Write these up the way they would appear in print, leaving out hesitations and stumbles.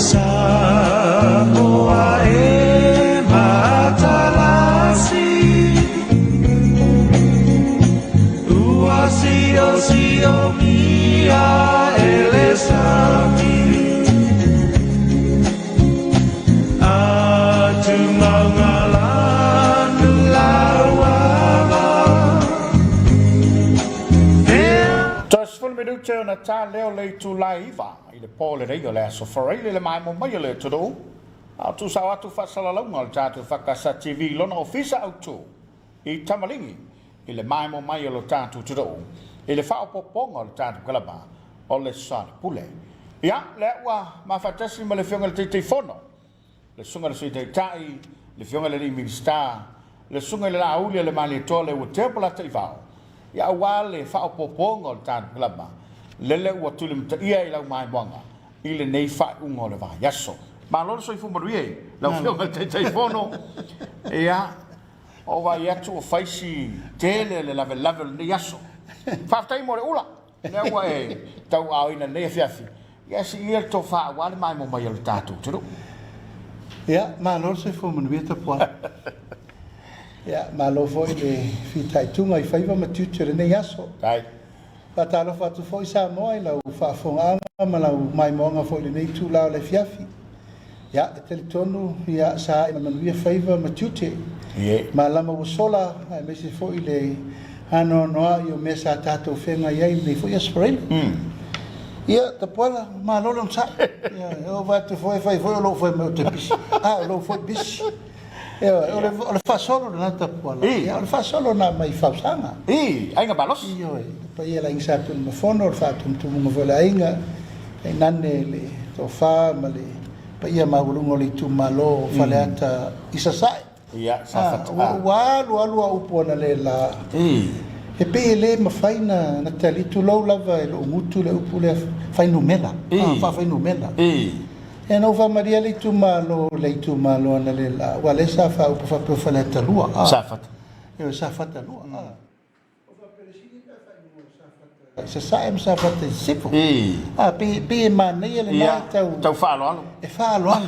Samoa e matalasi Ua siosiomia e le sami Toe 10 minute ona ta lea o le itula e 9 i le po lenei o le aso Faraile i le maemo mai o le atunuu, a o tuusao atu faasalalauga o le tatou EFKS TV i lona ofisa autu i Tamaligi i le maemo mai o lo tatou atunuu i le faaopoopoga o le tatou kalama o le Soalepule. Ia, lea ua ma faatasi ma le Afioga i le Taitaifono, le Susuga i le Sui Taitai, le Afioga i le Alii Minisita, le Susuga i le Laauli a le Malietoa Leuatea Polataivao, ia aua le faaopoopoga o le tatou kalama, lele ua tulimataia i lau maimoaga i lenei faaiuga o le vaiaso. Malo le soifua manuia i lau Afioga i le Taitaifono. Ia, o vaai atu ua fai si tele le lavelave o lenei aso. Faafetai mo le ula, lea ua e tauaaoina i lenei afiafi. Ia siia le tofa aua le maemo mai o le tatou atunuu. Ia, malo le soifua manuia Tapuala. Ia, malo foi le fitaituga i faiva ma tiute o lenei aso. Dai. Faatalofa atu foi Samoa i lau faafofogaaga ma lau maimoaga foi i lenei itula o le afiafi. Ia, e talitonu, ia, sa ae ma manuia faiva ma tiute. Ie. Malama ua sola, aemaise foi le anoanoai o mea sa tatou feagai ai i lenei foi Aso Faraile. Ia, Tapuala, malo le onosai. Ia, e oo vae atu foi, e fai foi o lou fai mai ou te pisi. A, o lou foi pisi. Ioe, o le, o le faasolo lena Tapuala. Ia, o le faasolo na aumai i Fausaga. I, Aiga Malosi. Ioe, le paia o le Aiga Sa Tunumafono, o le faatumutumuga foi o le aiga. Tainane le tofa ma le paia maualuga o le itumalo o Faleata i Sasae. Ia, Safata. Ua alu alu a upu analeila. E pei e le mafai na tali, tulou lava e lou gutu le upu lea fuainumera, faafuainumera. Ia na ou faamalie le itumalo, le itumalo analeila, aua lea sa faaupu faapea o Faleata 2. Safata. Ioe, Safata 2. I Sasae ma Safata i Sisifo. A, pei, pei e manaia lena e tau... Tau faaaloalo. E faaaloalo.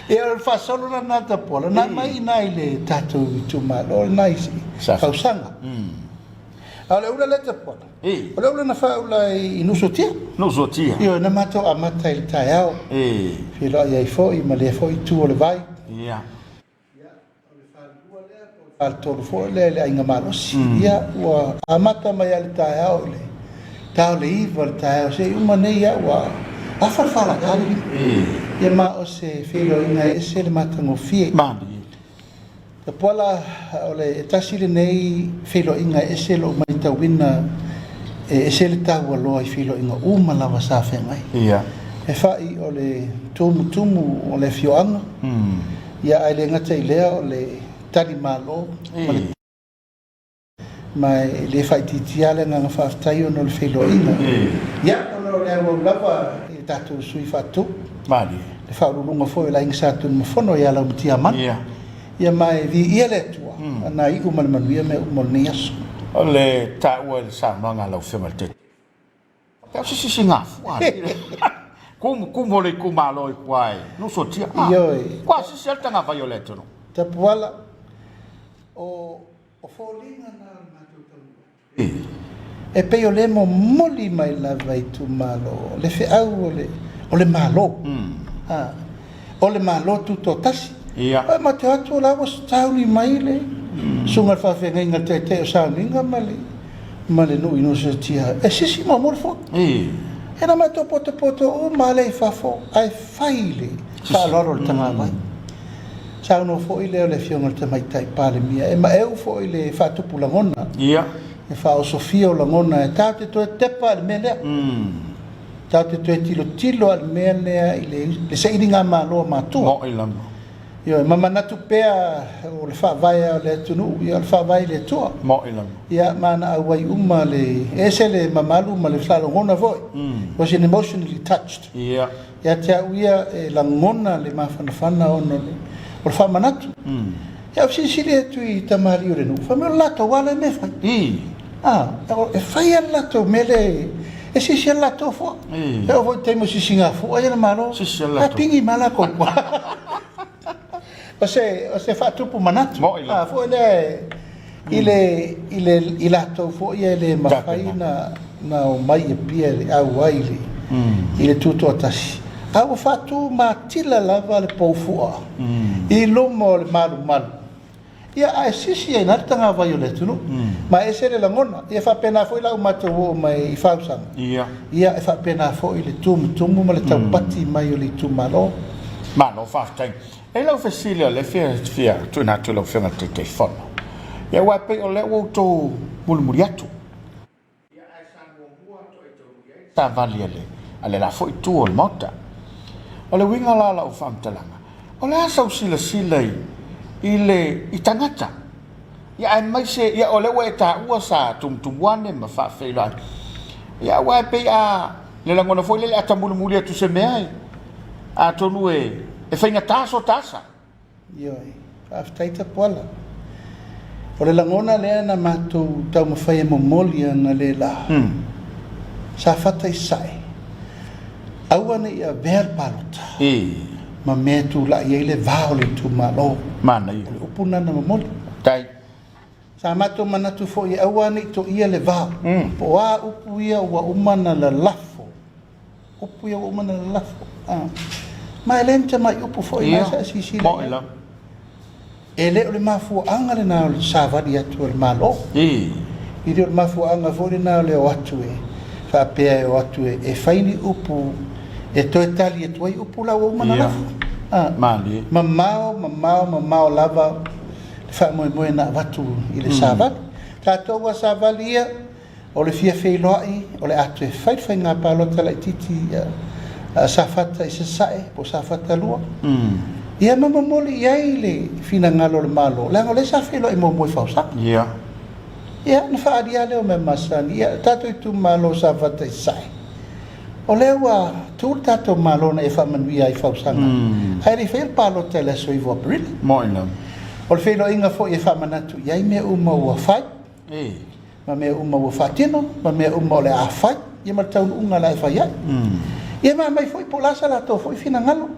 Ia, o le faasolo lena Tapuala, na aumai i ina i le tatou itumalo lena i Fausaga. A o le ula lea Tapuala, o le ula na faaula i Nuusuatia. Nuusuatia. Ioe, na matou amata i le taeao. Feiloai ai foi ma lea foi itu o le vai. Ia. Ia, o le falelua lea po o le faletolu foi lea i le Aiga Malosi. Ia, ua amata mai lava i le taeao i le ta o le 9 i le taeao seia uma nei ia ua afa le falata le lima. Ia ma o se feiloaiga e ese le matagofie. Malie. Tapuala, o le tasi lenei feiloaiga e ese lou matauina e ese le taua loa i feiloaiga uma lava sa feagai. Ia. E fa'i o le tumutumu o le afioaga. Ia, ae le gata i lea o le tali malo ma le ma e le faaitiitia le agaga faafetai ona o le feiloaiga. Ia, ona o le auau lava i le tatou sui faatu. Malie. Le faauluuluga foi o le Aiga Sa Tunumafono ia Laumatiamanu. Ia. Ia ma e viia le Atua na iu ma le manuia mea uma o lenei aso. O le taua i le saunoaga a lau Afioga i le Taitai. Faapea o se sisi gafua Kumu kumu o le itumalo i kua e Nuusuatia. Ioe. Kua sisi ai le tagavai o le atunuu. Tapuala, o o foliga na o le matou taunuu atu. E pei o lea e momoli mai lava i itumalo le feau o le o le Malo. A, o le Malo Tutoatasi. Ia. Ae matou te o atu o la ua sauni mai le susuga i le faafeagaiga le Taitai o Sauniga ma le ma le nuu i Nuusuatia e sisi muamua le fono. E na matou potopoto uma lea i fafo ae fai le faaaloalo o le tagavai. Saunoa foi lea o le Afioga i le Tamaitai Palemia e maeu foi le faatupu lagona. Ia. E faaosofia o lagona e tatou te toe tepa i le mea lea. Tatou te toe tilotilo i le mea lea i le sailigamalo a matua. Mo'i lava. Ioe, ma manatu pea o le faavae o le atunuu, ia o le faavae i le Atua. Mo'i lava. Ia, ma na auai uma le, e ese le mamalu ma le faalogona foi. Was an emotionally touched. Ia. Ia te au ia e lagona le mafanafana ona o le, o le faamanatu. Ia, ou silisili atu i tamalii o le nuu, fai mai o le latou lava lea mea e fai. A, e fai lava le latou mea lea e. E sisi a latou fua. E oo foi i le taimi o sisigafua ia le Malo, ae pigi ma lakou fua. O se, o se faatupu manatu. A foi lea i le, i le, i latou foi ia e le mafai na, na omai i Apia e auai i le, i le tutoatasi. A ua faatu matila lava le poufua i luma o le malumalu. Ia, ae sisi ai i ina le tagavai o le atunuu, ma e ese le lagona. Ia, e faapena foi la ua matou oo mai i Fausaga, ia, e faapena foi le tumutumu ma le taupati mai o le itumalo. Malo faafetai. E i ai lau fesili o lea e fia tuuina atu i lau Afioga i le Taitaifono, ia aua e pei o lea ua outou mulimuli atu, Ia ae sa muamua toe taunuu i ai le savali a le a le la foi itu o le Maota. O le uiga la o lau faamatalaga, o le a sau silasila i i le i tagata, ia aemaise ia o lea ua e taua sa tumutumu ane ma faafeiloai, ia aua e pei a le lagona foi lele a ta mulimuli atu i se mea e atonu e e faigata so ta asa. Ioe. Faafetai Tapuala. O le lagona lea na matou taumafai e momoli analeila, Safata i Sasae, aua ne i avea le palota ma mea e tulai ai le va o le itumalo. Manaia. O le upu lena na momoli. Faafetai. Sa matou manatu foi e aua ne i toia le va, po o a upu ia ua uma ona lalafo. Upu ia ua uma ona lalafo. Ma e le ni tamai upu foi na sa e silasila i ai. E le o le mafuaaga lena o le savali atu a le Malo. E le o le mafuaaga foi lena o le o atu e faapea e o atu e fai ni upu e toe tali atu ai upu la ua uma ona lafo. Mamao, mamao, mamao lava le faamoemoe na avatu i le savali. Tatou a savali ia, O le fia feiloai o le a toe fai le faiga palota laitiiti a Safata i Sasae po o Safata 2. Ia ma momoli i ai le finagalo o le Malo, leaga o lea sa feiloai muamua i Fausaga. Ia, ona faaalia lea o mea masani. Ia, le tatou itumalo o Safata i Sasae, o lea ua tu le tatou Malo na e faamanuia ai i Fausaga, ae le i faia le palota i le aso 9 o Aperila. O le feiloaiga foi e faamanatu i ai mea uma ua fai. Ma mea uma ua faatino, ma mea uma o le a fai, ia ma le taunuuga o le a e fai ai. Ia ma aumai foi po o le a se latou foi finagalo,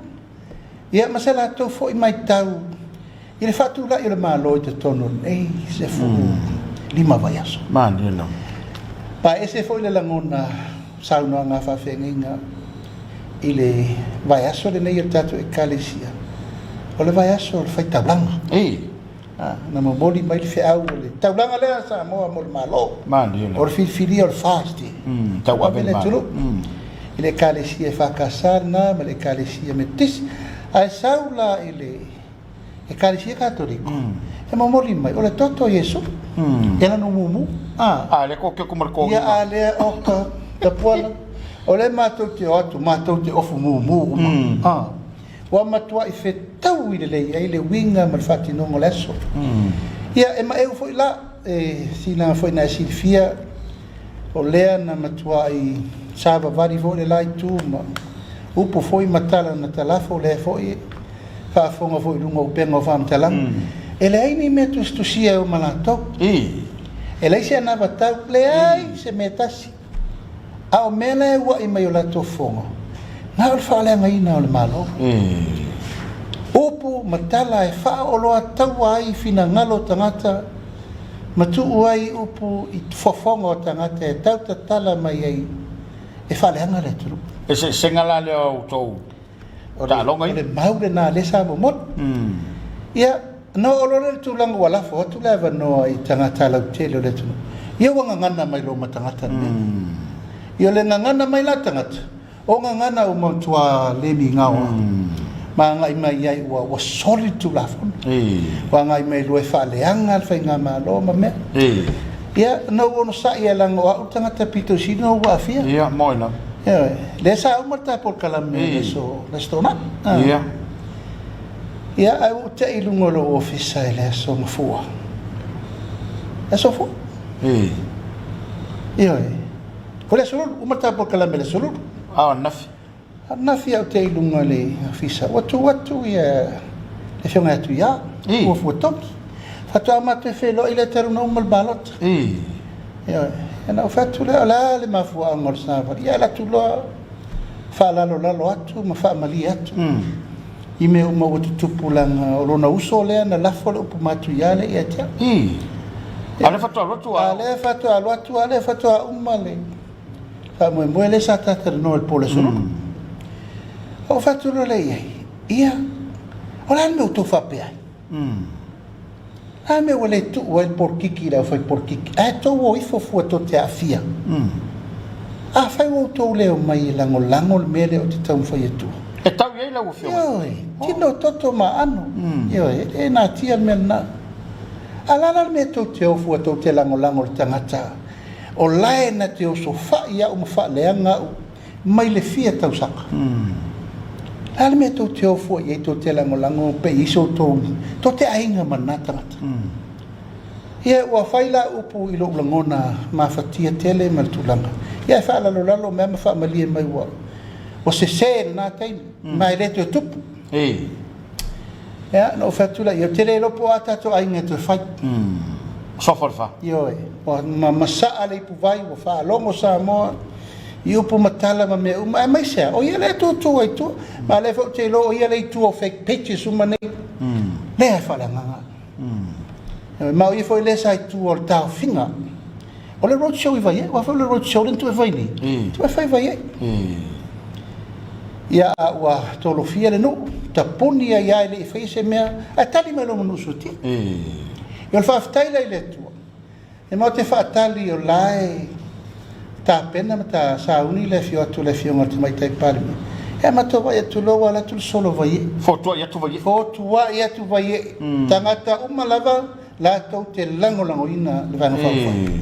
ia ma se latou foi matau i le faatulai o le Malo i totonu o lenei 15 vaiaso. Malie lava. Ma e ese foi le lagona saunoaga a faafeagaiga i le vaiaso lenei o le tatou Ekalesia, o le vaiaso o le faitaulaga. Na momoli mai le feau o le taulaga lea a Samoa mo le Malo. Malie O le filifilia o le FAST. Tauave le atunuu. I le Ekalesia EFKS lena ma le Ekalesia Metotisi. Ae sau la i le Ekalesia Katoliko, e momoli mai, o le toto o Iesu, e lana umumu. A lea ko ke ma le Ia a lea oka tapuala. O lea matou te o atu, matou te ofu mumu uma. Ua matuai fetaui lelei ai le uiga ma le faatinoga o le aso. Ia, e maeu foi la, e silaga foi na e silafia, o lea na matuai savavali foi le la itu ma upu foi ma tala na talafo, lea foi e faafofoga foi i luga o upega o faamatalaga. E leai ni mea tusitusia e o ma latou. E leai se anavatau, leai se mea e tasi. A o mea la e ua'i mai o latou fofoga, na o le faaleagaina o le Malo. Upu ma tala e faaoloataua ai finagalo o tagata ma tuu ai upu i fofoga o tagata e tau tatala mai ai e faaleaga le atunuu. Eseesega la lea o outou taaloga ia. O le mau lena lea sa momoli. Ia, na oo loa lea i le tulaga ua lafo atu le avanoa i tagata lautele o le atunuu, ia ua gagana mai loa ma tagata le mea. Ia o le gagana mai la tagata, o gagana ua matua le migao ma agai mai ai ua ua soli le Tulafono. Ua agai mai loa e faaleaga le faigamalo ma mea. Ia, na ou onosai lava leaga o au le tagata pito sili ona ou aafia. Ia, moe lava. Ioe, lea sa uma le ta polokalame i le aso, le Aso Toonai. Ia. Ia, ae ua ou te'i i luga o lou ofisa i le aso Gafua. Le aso Fua. Ioe. O le aso Lulu, uma le ta polokalame i le aso Lulu. A o ananafi. Ananafi au te i luga o le ofisa, ua tu atu ia le Afioga ia Tuia, ua fuatogi. Faatoa matou feiloai lea talu ona uma le palota. Ioe. Ona ou fai atu lea, o le a le mafuaaga o le savali? Ia alu atu loa faalalolalo atu ma faamalie atu i mea uma ua tutupu leaga o lona uso lea na lafo le upu matuia lea ia te au. A lea faatoa alu atu a lea faatoa alu atu a lea faatoa uma le faamoemoe lea sa ta talanoa i le po o le aso Lua. Ou fai atu loa lea i ai, ia, o le a le mea ua outou faapea ai? A mea ua le tuu ai le polokiki i le aufai-polokiki, ae tou o ifo fua tou te aafia. Afai ua outou le omai e lagolago le mea lea ou te taumafai atua. E tau i ai lau afioga. Ioe, tino toto ma aano. Ioe, e le natia le mea lena. A o le a la le mea tou te o fua tou te lagolago i le tagata o lae na te osofai au ma faaleaga au mai le fia tausaga. O le a le mea tou te o fua i ai tou te lagolago pe i ai so outou tou te aiga ma lena tagata. Ia ua fai la upu i lou lagona mafatia tele ma le tulaga. Ia e faalalolalo mai ma faamalie mai ua ua sese lena taimi ma e le toe tupu. Ia na ou fai atu lea, ou te le iloa po o a tatou aiga e toe fai. Sofa o le fa. Ioe, ua masaa le ipuvai, ua faalogo Samoa i upu ma tala ma mea uma, aemaise lava o ia lea e tutu ai i tua. Ma o lea foi ou te iloa o ia lea e i tua o fake pages uma nei, lea e faaleagaga. Ma o ia foi lea sa i tua o le taofiga o le road show i Vaiee. Aua foi o le road show lea na toe fai nei, toe fai i Vaiee. Ia, a ua tolofia le nuu, tapuni ai lava e le i faia se mea, ae tali mai loa ma nuu suatia. Ia o le faafetai la i le Atua, E matou te faatali o la e tapena ma ta sauni le afio atu o le Afioga i le Tamaitai Palemia. Ia matou vaai atu loa ua alu atu le solo Vaiee. Fotuai atu Vaiee. Fotuai atu Vaiee. Tagata uma lava latou te lagolagoina le Vaega Faaupufai.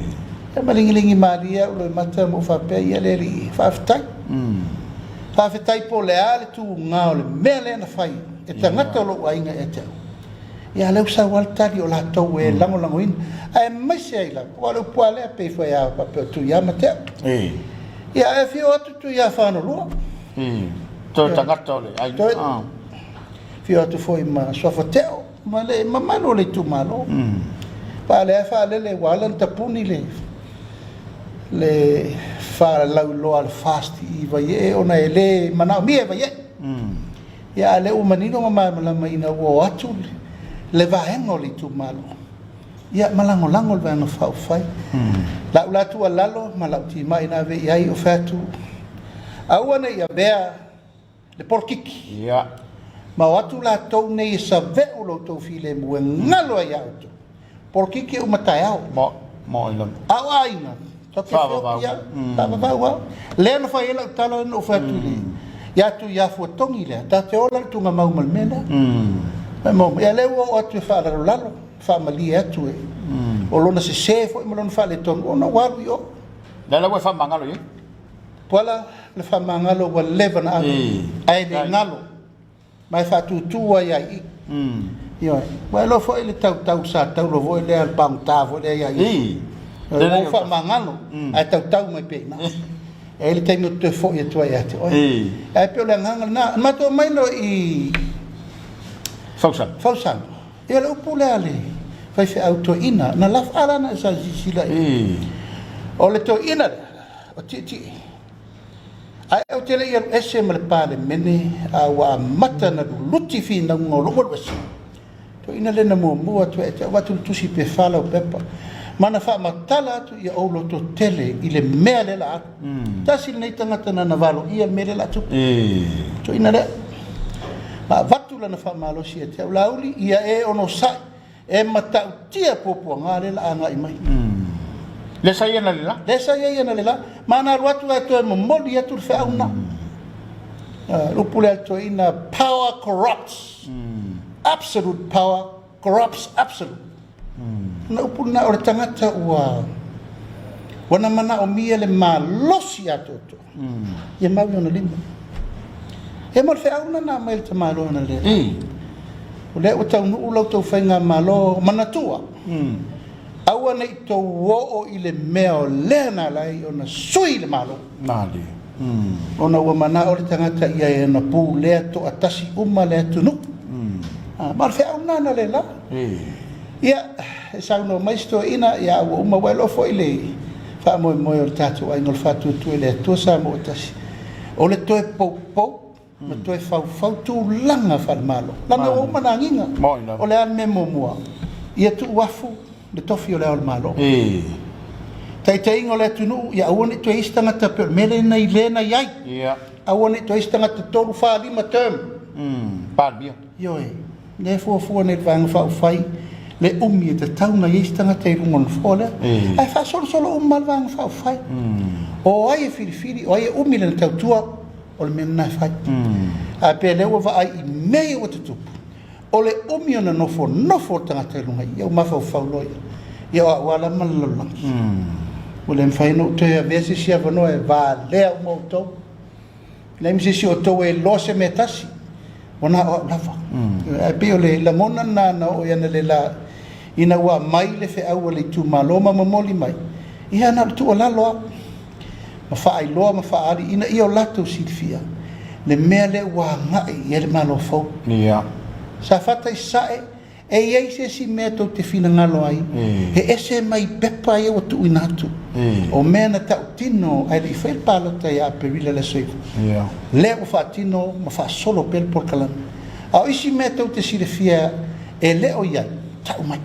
Ia ma ligiligi malie au loimata ma ou faapea, ia le alii, faafetai. Faafetai po o le a le tuga o le mea lea na fai e tagata o lou aiga ia te au. Ia lea ua sau lava le tali o latou e lagolagoina, aemaise ai lava, aua o le upu lava lea pei foi a faapea o Tuia ma Tea. Ia ae afio atu Tuia Fanolua. Toe tagata o le aiga. Toe afio atu foi ma Suafa Teo ma le mamalu o le itumalo. Aua o lea e faalele ua ala ona tapuni le le faalauiloa a le FAST i Vaiee ona e le manaomia e Vaiee. Ia a o lea ua manino ma malamalama ina ua o atu le vaega o le itumalo, ia ma lagolago le Vaega Faaupufai. Lau la tuualalo ma lau timai na ave i ai o fai atu, aua ne i avea le polokiki ma o atu latou nei e saveu lo outou filemu e galo ai ia outou. Polokiki e uma taeao. Mo i lalo. A o aiga, tatou te feoki lava, faavavau lava. Lea na fai ai lau tala lea na ou fai atu i le, ia Tuiafuatogi lea, ta te ola i le tugamau ma le mea lea. Ia lea ua oo atu e faalalolalo, faamalie atu e, o lona sese foi ma lona faaletonu ona ua alu i o. Lea la ua e faamagalo i ai? Tuala, le faamagalo ua leva na ave, ae le galo. Ma e faatutu ai lava i i. Ioe. Ua iloa foi le tautau sa taulo foi lea, le pagota foi lea ia ia. Ua ou faamagalo, ae tautau mai pea i ina. E i ai le taimi ou te toe foi atu ai ia te oe. Ae pei o le agaga lena. Na matou omai loa i Fausaga. Fausaga. Ia o le upu lea a le faifeau toeaina, na lafo, a la na sa silasila i ai. O le toeaina lea, o Tietie. Ae ou te le i alu ese ma le Palemene, a ua amata ona luluti finauga o lou alu ese. Toeaina lea na muamua atu ia te au, avatu le tusi pe fa lau pepa, ma na faamatala atu ia ou lototele i le mea lea la alu. Tasi lenei tagata na na valoia le mea lea la tupu. Toeaina lea. Ma avatu lana faamalosi ia te au, Laauli, ia e onosai E matautia puapuaga lea la agai mai. Lea sa i ai analeila? Lea sa i ai analeila. Ma na alu atu ae toe momoli atu le feau lena. Le upu lea a le toeaina, power corrupts. Absolute power corrupts absolute. O le upu lena, o le tagata ua ua na manaomia le malosi atoatoa ia mau i ona lima. Ia ma o le feau lena na aumai e le tamaloa analeila. O lea ua taunuu la outou faigamalo, manatua, aua ne i tou oo i le mea o lea na ala ai ona sui le Malo. Ona ua manao le tagata ia e ona pulea toatasi uma le atunuu. Ma o le feau lena analeila. Ia, e saunoa mai si toeaina, ia ua uma, ua iloa foi le faamoemoe o le tatou aiga o le Faatuatua i le Atua Samoa ua Tasi, o le toe poupou ma toe faufau tulaga faale-Malo. Leaga ua uma ona agiga. O le a le mea muamua? Ia tuuafu le tofi o Le Ao o le Malo. Taitaiga o le atunuu, ia aua ne i toe i ai se tagata pei o le mea lea na i lea na i ai. Aua ne i toe i ai se tagata 3, 4, 5 term. Palemia. Ioe. Lea e fuafua nei e le Vaega Faaupufai le umi e tatau ona i ai se tagata i luga o le nofoa lea. Ae faasolosolo uma lava le Vaega Faaupufai. O ai e filifili, o ai e umi lana tautua, o le mea lena e fai. Ae pei o lea ua vaai i mea ia ua tutupu, o le umi ona nofonofo o le tagata i luga i i, ia ua mafaufau loa ia, ia o au lava la ma le lalolagi. Ua le mafai ona ou toe avea se isi avanoa e valea uma outou. E leai ma se isi o outou e iloa se mea e tasi, ua na o au lava. Ae pei o le lagona lena na oo i analeila ina ua aumai le feau a le itumalo ma momoli mai, ia na o le tuualalo lava ma faailoa ma faaali ina ia o latou silafia le mea lea ua agai i ai le Malo fou. Safata i Sasae, E i ai se isi mea tou te finagalo ai, e ese mai pepa ia ua tuuina atu, o mea na tautino ae le i faia le palota ia Aperila i le aso 9, lea ua faatino ma faasolo pea le polokalame. A o isi mea tou te silafia e le o i ai, tau mai.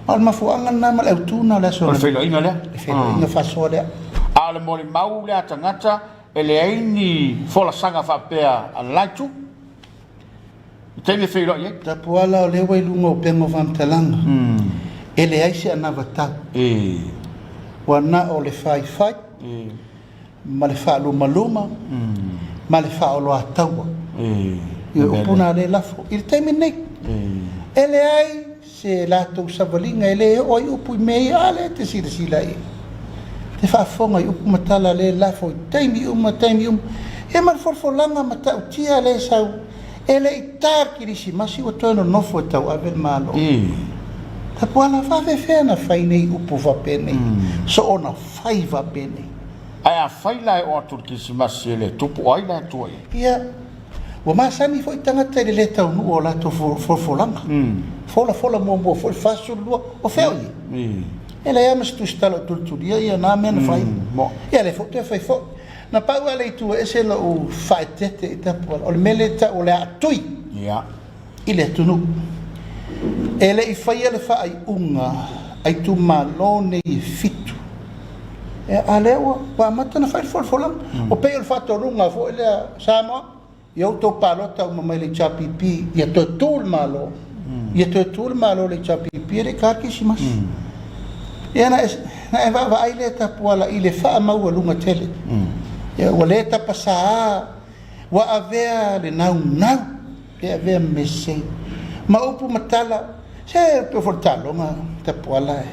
Ma o le mafuaaga lena ma le autu lena o le aso. O le feiloaiga lea. Le feiloaiga faasoa lea. A o le molimau lea a tagata, e leai ni folasaga faapea a le la itu. I taimi e feiloai ai. Tapuala o lea ua i luga o upega o faamatalaga, e leai se anavatau. Ua na o le faifai ma le faalumaluma ma le faaoloataua. Ioe, upu na lea e lafo i le taimi lenei. E leai se latou savaliga e le oo ai upu i mea ia, a lea e te silasila i ai. Te faafofoga i upu ma tala lea e lafo i taimi uma, taimi uma. Ia ma le folafolaga matautia lea e sau, e le i ta le Kerisimasi ua toe nonofo e tauave le Malo. Tapuala, faafefea na fai nei upu faapenei, soona fai faapenei. Ae afai la e oo atu i le Kerisimasi e le tupu, o ai la e tua i ai? Ia, Ua masani foi tagata i le le taunuu o latou folafolaga. Folafola muamua foi le 42, o fea o i ai? E leai lava ma se tusitala o tulitulia ia na mea na fai. Ia lea foi toe fai foi. Na pau lava le itu e ese lou faaeteete i Tapuala, o le mea lea e tau o le aatui i le atunuu. E le i faia le faaiuga a itumalo nei e fitu, a lea ua amata ona fai le folafolaga. O pei o le faatonuga foi lea, Samoa, Ia outou palota uma mai le HRPP ia toe tu le Malo, ia toe tu le Malo i le HRPP e le i taea le Kerisimasi. Ia na e, na e vaavaai lea Tapuala i le faamaualuga tele. Ia ua le tapasā, ua avea le naunau, le avea ma mea sese. Ma upu ma tala, se pei foi o le taaloga Tapuala e,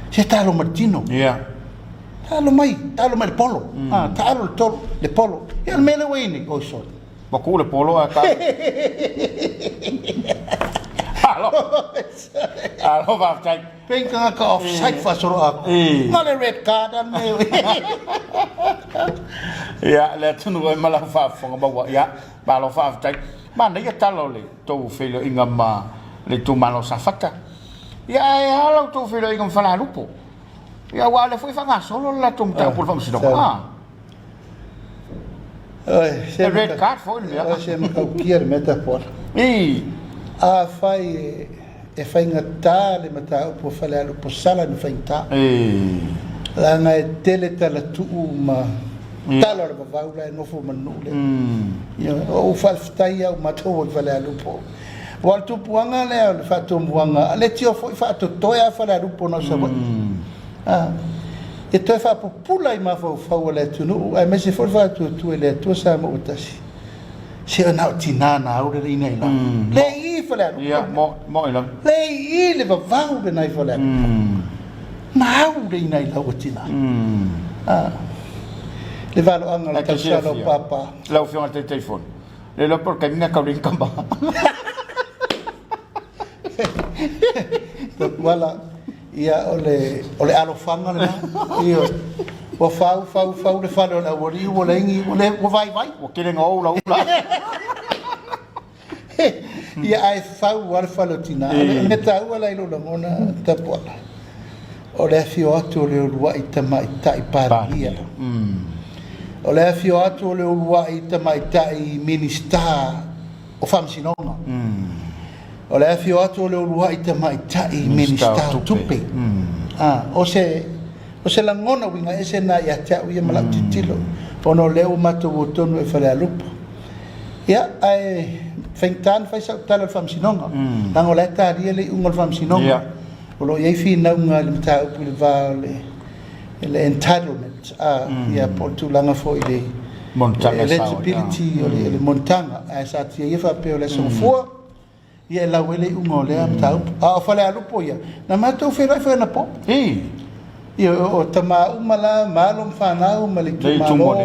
se taalo ma le tino. Ia. Taalo mai, taalo mai le polo. Ah, taalo le tolo, le polo. Ia o le mea lea ua i ai nei, oi sorry. Ua kuu le polo ae taalo. Alo. Alo faafetai. Pei tagata offside faasolo atu. Na le red card a le mea. Ia, le atunuu e ma lau faafofoga maua. Ia, malo faafetai. Manaia tala o le tou feiloaiga ma le itumalo o Safata. Ia, ae a la outou feiloaiga ma Falealupo? Ia, aua o lea foi e faagasolo le latou mataupu i le faamasinoga. Ah. Oi, se E red card foi le mea. Oi, se matautia le mea tapuala. I. Afai e, e faigata le mataupu a Falealupo, sala na faigata. I. Leaga e tele talatuu ma tala o le vavau la e nofo ma le nuu lea. Ia, o ou faafetai au matou i Falealupo. Aua o le tupuaga lea o le faatomuaga a le tio foi faatotoe a Falealupo na o Savaii. A, e toe faapupula i mafaufau o le atunuu aemaise foi le faatuatua i le Atua Samoa ua tasi. Se na o tina na au le ina i lalo. Le i Falealupo. Ia, mo, mo i lalo. Le i le vavau lena i Falealupo. Na au le ina i lau o tina. A, le valoaga o le tausala o papa. Lau Afioga i le Taitaifono, Le iloa po o le taimi lena e tau leai ni tama. Tapuala, ia o le, o le alofaga lena. Ioe. Ua fau, fau, fau le fale o le aualii ua leai ni, ua le, ua vaivai. Ua tele na ou ula. Ia ae fau lava le fale o tina. O le mea taua la i lou lagona, Tapuala. O le afio atu o le uluai tamaitai Palemia. O le afio atu o le uluai tamaitai Minisita o Faamasinoga. O le afio atu o le uluai tamaitai Minisita o Tupe. O se, o se lagona uiga ese lena ia te au ia ma lau tilotilo, ona o lea ua matou o tonu i Falealupo. Ia, ae faigata ona fai sau tala i le Faamasinoga, leaga o la e talia le iuga o le Faamasinoga. O lo o i ai finauga i le mataupu i le va o le entitlement, ia po o le tulaga foi i le eligibility o le monotaga, ae sa tiaia faapea o le Aso Gafua, ia e lau ai le iuga o lea mataupu. A o Falealupo ia, na matou feiloai foi anapo. Ia, o tama uma la ma alo ma fanau ma le itumalo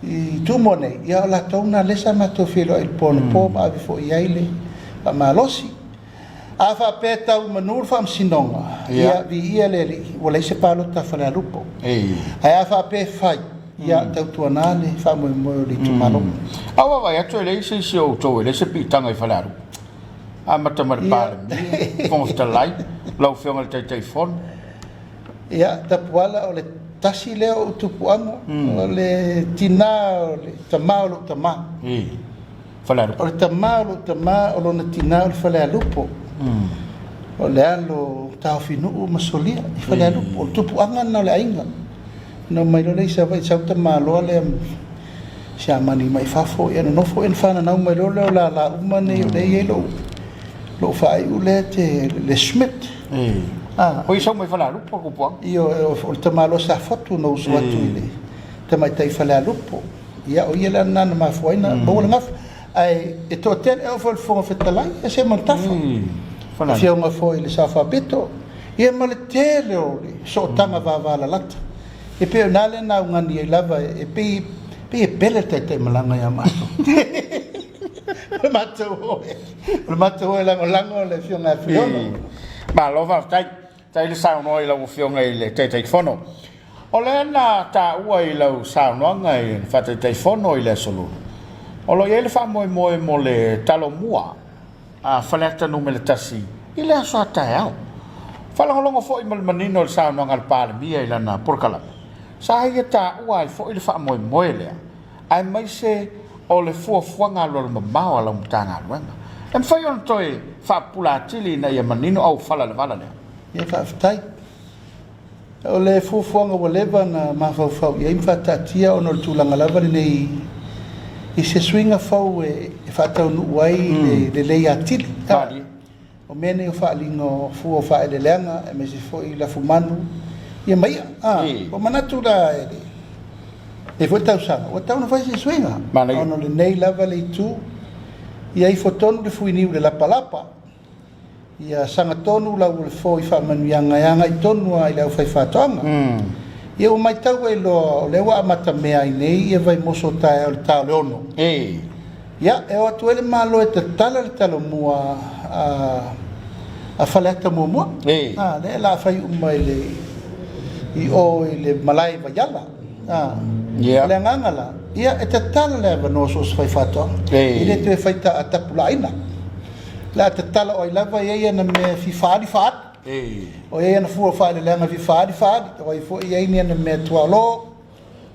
i Tumua nei, ia o latou na lea sa matou feiloai i le po anapo ma ave foi i ai le faamalosi. A faapea e tau i manu le faamasinoga, ia viia le Alii, ua leai se palota a Falealupo. Ae a faapea e fai, ia tautuana le faamoemoe o le itumalo. A ua vaavaai atu e leai se isi o outou e leai se piitaga i Falealupo. Amata mai le Palemia, Fofoga Fetalai, lau Afioga i le Taitaifono. Ia, Tapuala, o le tasi lea o ou tupuaga, o le tina o le tama o lou tama. Falealupo. O le tama o lou tama, o lona tina o le Falealupo. O le alo o Taofinuu ma Solia i Falealupo. O le tupuaga lena o le aiga. Ona omai loa lea i Savaii, sau tamaloa lea Siamani mai fafo, ia nonofo ia na fananau mai loa lea o lala uma nei o lea e i ai lou, lou faaiu lea te, le Schmidt. O ia sau mai Falealupo le tupuaga? Ioe, o le tamaloa Safotu na usu atu i le tamaitai Falealupo. Ia, o ia la lena na mafua ai na maua le gafa. Ae e toatele, e oo foi i le Fofoga Fetalai, e se ma le tafa. Afioga foi i le Sao Faapito, ia ma le tele o le sootaga vavalalata. E pei o i ina lea na augani ai lava, e pei, pei e pele le taitaimalaga ia matou. O le matou o e, o le matou o e lagolago le Afioga ia Fuiono. Malo faafetai. Faafetai le saunoa i lau Afioga i le Taitaifono. O lea na taua i lau saunoaga i le Faataitaifono i le Aso Lulu, o lo o i ai le faamoemoe mo le Talomua a Faleata Nu.1 i le aso a taeao. Faalogologo foi ma le manino i le saunoaga a le Palemia i lana polokalame, sa ia taua ai foi le faamoemoe lea, aemaise o le fuafuaga alualumamao a lau Matagaluega. E mafai ona toe faapupula atili ina ia manino auofala i le vala lea? Ia faafetai. O le fuafuaga ua leva ona mafaufau i ai ma faataatia ona o le tulaga lava lenei i se suiga fou e faataunuu ai le lelei atili. O mea nei o faaaliga o fua o faaeleeleaga aemaise foi lafumanu ia ma i'a. Ua manatu la i lenei foi tausaga ua tatau ona fai se suiga ona o lenei lava le itu ia ifo tonu le fuiniu i le lapalapa, ia sagatonu lau o le fo i faamanuiaga e agai tonu lava i le aufaifaatoaga. Ia ua matau ai loa o lea ua amatamea ai nei ia Vaimoso taeao i le ta o le 6. Ia, e o atu ai le Malo e tatala le talomua a Faleata muamua. A, lea o le a fai uma i le i o i le malae i Vaiala. A, o le agaga la, ia e tatala le avanoa so o se faifaatoaga. E le toe fai tapulaaina. O le a tatala o ai lava e i ai ana mea e fia faaali, faaali. O i ai ana fua faaeleeleaga e fia faaali, faaali. O ai foi e i ai ni ana mea tuaolo,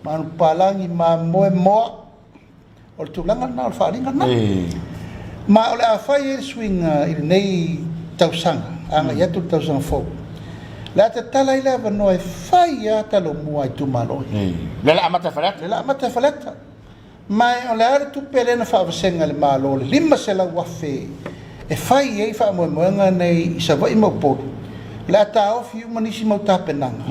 manupapalagi, mamoe, moa. O le tulaga lena, o le faaaliga lena. Ma o le a fai ai le suiga i lenei tausaga, agai atu i le tausaga fou, o le a tatala ai le avanoa e fai lava talomua a itumalo ia. Lea o le a amata e Faleata. Lea o le a amata e Faleata. Ma o le a le tupe lea na faavasega e le Malo, le $500,000 e fai ai faamoemoega nei i Savaii ma Upolu, o le a taofi uma nisi mau tapenaga,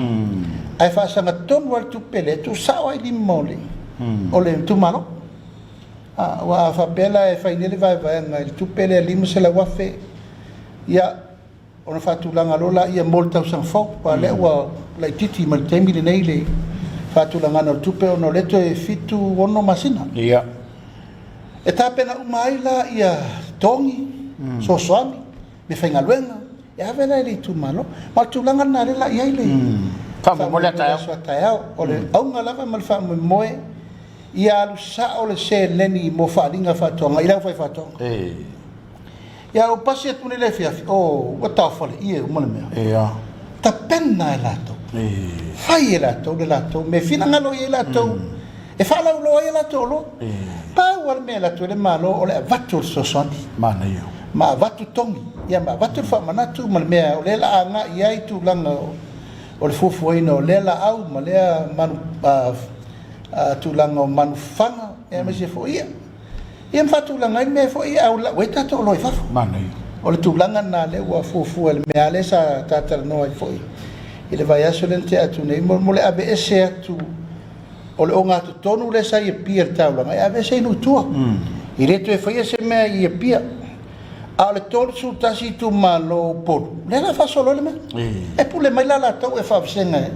ae faasagatonu lava le tupe lea e tuusao ai i lima o le o le itumalo. Aua a faapea la e fai nei le vaevaega i le tupe lea $500,000, ia, ona faatulaga loa laia mo le tausaga fou, aua o lea ua laitiiti mai le taimi lenei le faatulagaga o le tupe ona o lea toe 7, 6 masina. Ia. E tapena uma ai la ia togi, fesoasoani, meafaigaluega, e ave la i le itumalo. Ma o le tulaga lena lea la i ai le faamoemoe le taeao. Aso a taeao. O le auga lava ma le faamoemoe ia alu sao le seleni mo faaaliga faatoaga i le aufaifaatoaga. Ia ou pasi atu nei i le afiafi, oh, ua taofale ie uma le mea. Tapena e latou. Fai e latou le latou mea e finagalo i ai latou, e faalauiloa ai a latou oloa. Pau lava le mea e alu atu ai le Malo o le avatu o le fesoasoani. Manaia. Ma avatu togi, ia ma avatu le faamanatu ma le mea o lea la agai i ai tulaga o le fuafuaina o lea laau ma lea manu, tulaga o manu fafaga, aemaise foi i'a. Ia ma faatulaga ai mea foi ia a lau ai tatou oloa i fafo. Manaia. O le tulaga lena lea ua fuafua i le mea lea sa ta talanoa ai foi i le vaiaso lea na tea atu nei mo le aveese atu o le ogatotonu lea sa i Apia i le taulaga e aveese i nuu i tua. E le toe faia se mea i Apia. A o le 31 itumalo o Upolu, lea la e faasolo ai le mea. E pule mai la latou e faavasega e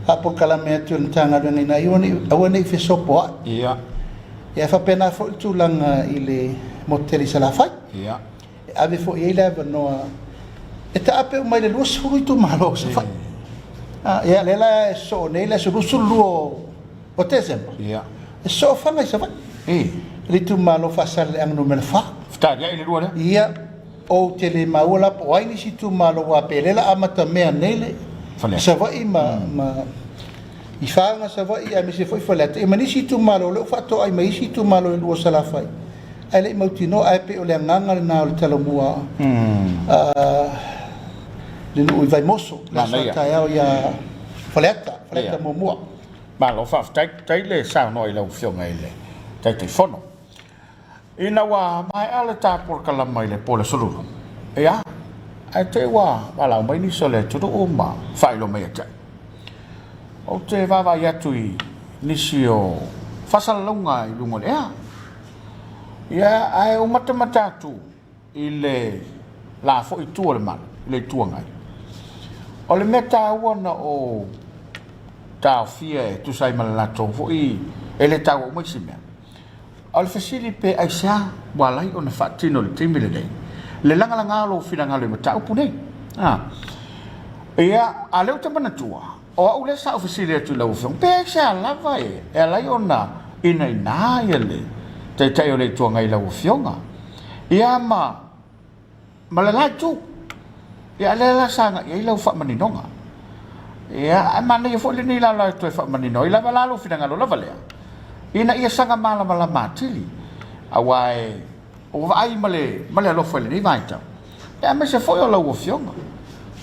faapolokalame atu e le Matagaluega ina ia aua ne i fesopoai. Ia. Ia e faapena foi le tulaga i le motu tele i Salafai. Ia. E ave foi i ai le avanoa e taape uma i le 20 itumalo o Savaii. Ah, ia lea la e sosoo nei le aso 22 o Tesema. Ia. E sosoo fana i Savaii. E. Le itumalo Faasaleleaga numera 4. Fetaliai le lua lea. Ia, ou te le maua la po o ai nisi itumalo aua pe lea la amatamea nei le Faleata. Savaii ma, ma I Faga, Savaii aemaise foi Faleata, ia ma nisi itumalo o lea ua faatoai mai isi itumalo e lua o Salafai ae le i mautinoa, ae pei o le agaga lena o le Talomua a le nuu i Vaimoso, le aso a taeao ia Faleata, Faleata muamua. Malo faafetai, faafetai le saunoa i lau Afioga i le Taitaifono. Ina ua maea le ta polokalama i le po o le Aso Lulu, ia, ae te i ua valaau mai nisi o le atunuu ma faailoa mai ia te au. Ou te vaavaai atu i nisi o faasalalauga i luga o le ea. Ia, ae ou matamata atu i le la foi itu o le malu, i le Itu Agai. O le mea taua na ou taofia e tusa ai ma le latou foi, e le taua uma isi mea. O le fesili pe aisea ua ala ai ona faatino i le taimi lenei le lagalaga o lou finagalo i mataupu nei? A. Ia, a o lea ou te manatua, o au lea sa ou fesili atu i lau Afioga, pe aisea lava e ala ai ona inaina le Taitai o le Itu Agai i lau Afioga? Ia ma Ma le la itu. Ia, lea la sa agai i ai lau faamaninoga. Ia, ae manaia foi lenei laolao e toe faamanino ai lava la lou finagalo lava lea, ina ia saga malamalama atili, aua e ua vaai ma le, ma le alofa i lenei vaitau, ia aemaise foi o lau Afioga,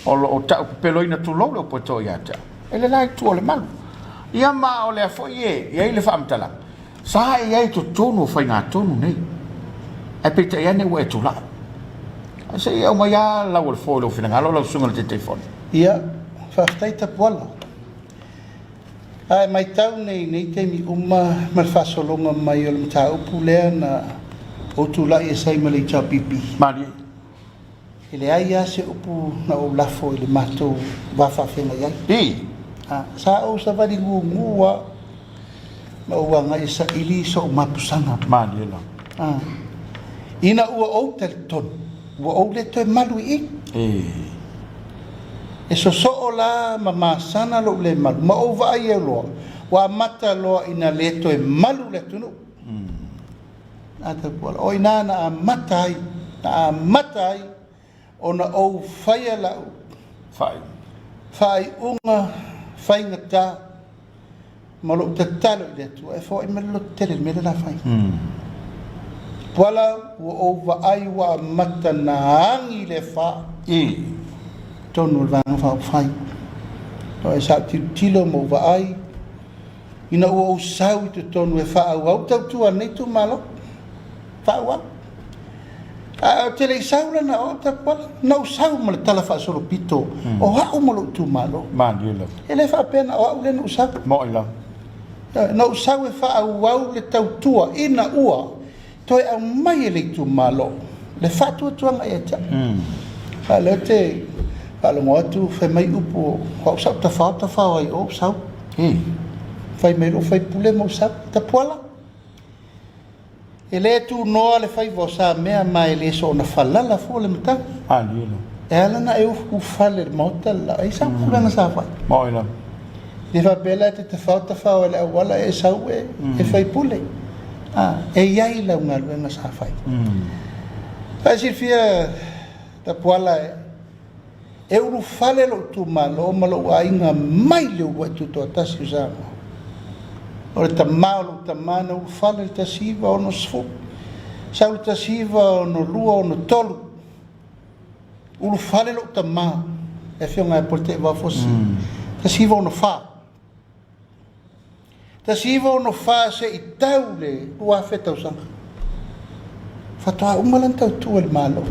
o lo o tau pepeloina tulou le upu e to ia te au, e le la itu o le malu. Ia ma o lea foi e i ai le faamatalaga, Sa e i ai i totonu o faigatonu nei, ae peitai ane ua e tulai. Ae se i aumai lava lau o le foe i lou finagalo lau Susuga i le Taitaifono. Ia, faafetai Tapuala. Ae matau nei i nei taimi uma ma le faasologa mai o le mataupu lea na ou tulai ese ai ma le HRPP. Malie. E leai lava se upu na ou lafo i le matou va faafeagai ai. I. A, sa ou savali gugu lava ma ou agai e saili sou mapusaga. Malie lava. A, ina ua ou talitonu, ua ou le toe malu i i. I. E sosoo la ma masana lou le malu, ma ou vaai ai loa, ua amata loa ina le toe malu le atunuu. O i ina na amata ai, na amata ai ona ou faia lau faaiuga faigata ma lou tatalo i le Atua e foai mai le lototele i le mea lea o le a fai. Puala, ua ou vaai ua amata na agi le afa i totonu o le Vaega Faaupufai. Sa ou tilotilo ma ou vaai Ina ua ou sau i totonu e faaauau tautua a lenei itumalo. Faaauau. Ae ou te le i sau la na o au Tapuala. Na ou sau ma le tala faasolopito o au ma lou itumalo. Malie lava. E le faapea na o au lea na ou sau. Mo'i lava. Na ou sau e faaauau le tautua ina ua toe aumai e le itumalo le faatuatuaga ia te au. A o lea ou te faalogo atu fai mai upu o au sa ou tafao tafao ai o ou sau. Fai mai lou faipule ma ou sau. Tapuala, e le tunoa le faiva o Samea ma e le soona falala fua le matagi. E ala ona e ufale i le Maota le la, e i ai sau tulaga sa fai. E le faapea la e te tafao tafao ai i le auala e sau e faipule. A, e i ai lau galuega sa fai. Ae silafia Tapuala, E ulufale lou itumalo ma lou aiga mai le uluai tutoatasi o Samoa. O le tama o lou tama na ulufale i le 1960, sau le 1962, 63, ulufale lou tama, le afioga ia Polataivao Fosi, 1964. 1964 se i tau le 2000 tausaga, faatoa uma lana tautua i le Malo.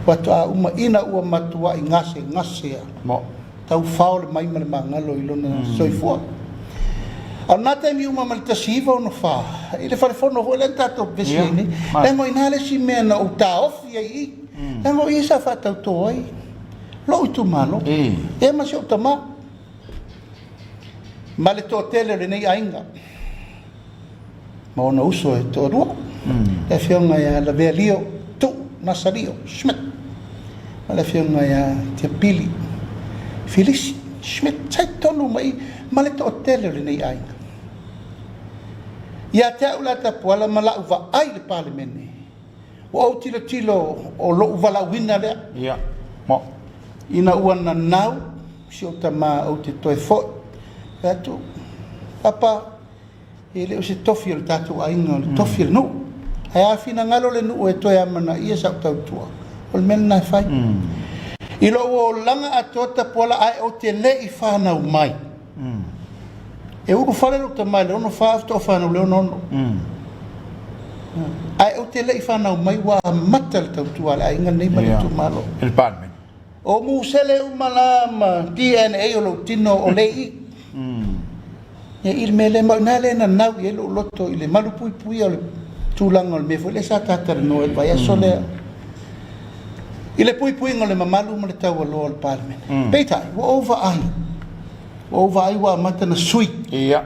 Faatoa uma ina ua matuai gasegase a tau fao le mai ma le magalo i lona soifua. A o lena taimi uma mai le 1964 i le fale fono foi lea na tatou pepesi ai nei, leaga o i ina le isi mea na ou taofi ai i i, leaga o i sa faatauto ai lou itumalo, ia ma si ou tama ma le toatele o lenei aiga ma ona uso e toalua, le afioga ia Lavea Lio Tuu Nasalio Schmidt ma le afioga ia Tiapili Filisi Schmidt, sa i totonu uma i i ma le toatele o lenei aiga. Ia te au la Tapuala ma lau vaai i le Palemene, Ua ou tilotilo o lou valaauina lea. Ia, mo. Ina ua nanau si ou tama ou te toe foi. Fai atu, Papa, e le o se tofi o le tatou aiga, o le tofi o le nuu. Ae a finagalo le nuu e toe amanaia sau tautua, o le mea lena e fai. I lou olaga atoa Tapuala ae ou te le i fanau mai. E ulufale lou tama i le 64 faatoa fanau i le 66. Ae ou te le i fanau mai ua amata le tautua a le aiga lenei ma le itumalo. I le Palemene. O musele uma la ma DNA o lou tino o lea i i. Ia i le mea lea, ma o i ina lea e nanau i ai lou loto i le malupuipuia o le tulaga o le mea foi lea sa ta talanoa i le vaiaso lea. I le puipuiga o le mamalu ma le taualoa o le Palemene. Peitai, ua ou vaai, Ua ou vaai ua amata na sui. Ia.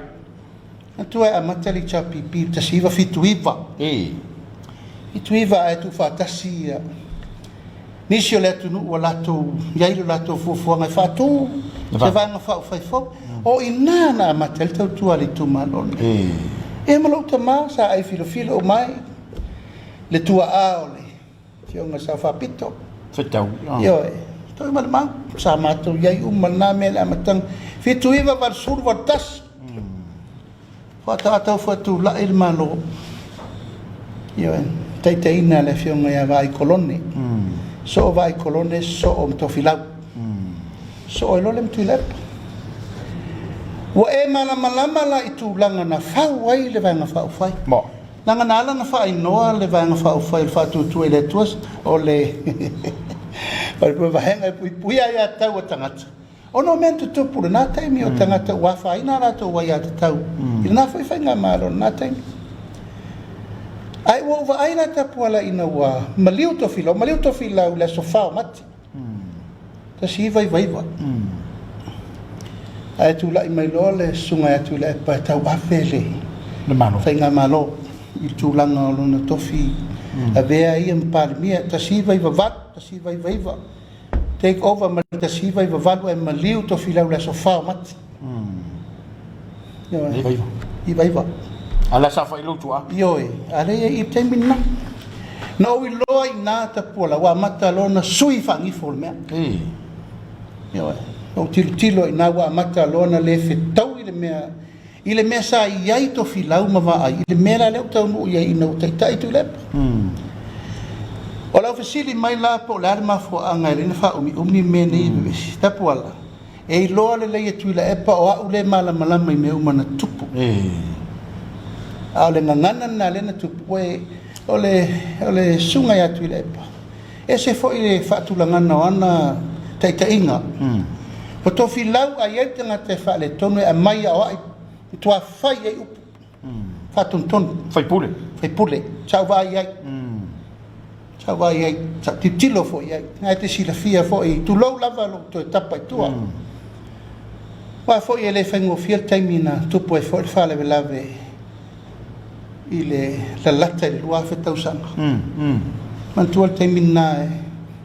Matua e amata le HRPP i le 1979. I. 79 ae tuufaatasi ia nisi o le atunuu ua latou i ai lo latou fuafuaga e faatu se vaega faaupufai fou. O i ina na amata ai le tautua a le itumalo lenei. Ia ma lou tama sa ai filofilo uma ai le tuaa o le Afioga Sao Faapito. Fetau. Ioe. Toi ma le mau. Sa matou i ai uma lena mea i le amataga. 79, 80, 81. Faatoa tau faatulai le Malo. Ioe. Taitaiina le afioga ia Vaai Kolone. Soo Vaai Kolone, soo ma Tofilau. Soo ai loa le ma Tuilaepa. Ua e malamalama la i tulaga na fau ai le Vaega Faaupufai. Mo. Leaga na ala ona faainoa le Vaega Faaupufai o le Faatuatua i le Atua, o le Vaega e Puipuia Aiatatau a Tagata, ona o mea na tutupu i lena taimi, o tagata ua afaina a latou aiatatau i lena foi faigamalo i lena taimi. Ae ua ou vaai la Tapuala ina ua maliu Tofilau, maliu Tofilau i le aso 4 o Mati, 1999. Ae tulai mai loa le susuga ia Tuilaepa e tauave le Faigamalo i le tulaga o lona tofi avea ia ma Palemia 1998, 1999, take over mai le 1998 ae maliu Tofilau i le aso 4 o Mati. Ioe. 99. A la sa fai lou tuaa? Ioe, a lea i le taimi lena. Na ou iloa i ina Tapuala ua amata loa ona sui faagifo o le mea. Ioe. Na ou tilotilo i ina ua amata loa ona le fetaui le mea i le mea sa i ai Tofilau ma Vaai i le mea la lea ua taunuu i ai ina ua taitai Tuilaepa. O lau fesili mai la po o le a le mafuaaga e ala ai ona faaumiumi mea nei e vevesi. Tapuala. E iloa lelei e Tuilaepa o au lea e malamalama i mea uma na tupu. A o le gagana lena lea na tupu, o le, o le susuga ia Tuilaepa, ese foi le faatulagaga o ana taitaiga. Ua tofilau a i ai le tagata e faaletonu e aumai e aoai, matua fai i ai upu, faatonutonu. Faipule. Faipule. Sa ou vaai i ai. Sa ou vaai i ai, sa ou tilotilo foi i ai. Na e te silafia foi, tulou lava lou toe tapa i tua. Aua foi e le faigofie le taimi na tupu ai foi le faalavelave i le lalata i le 2000 tausaga. Manatua le taimi lena e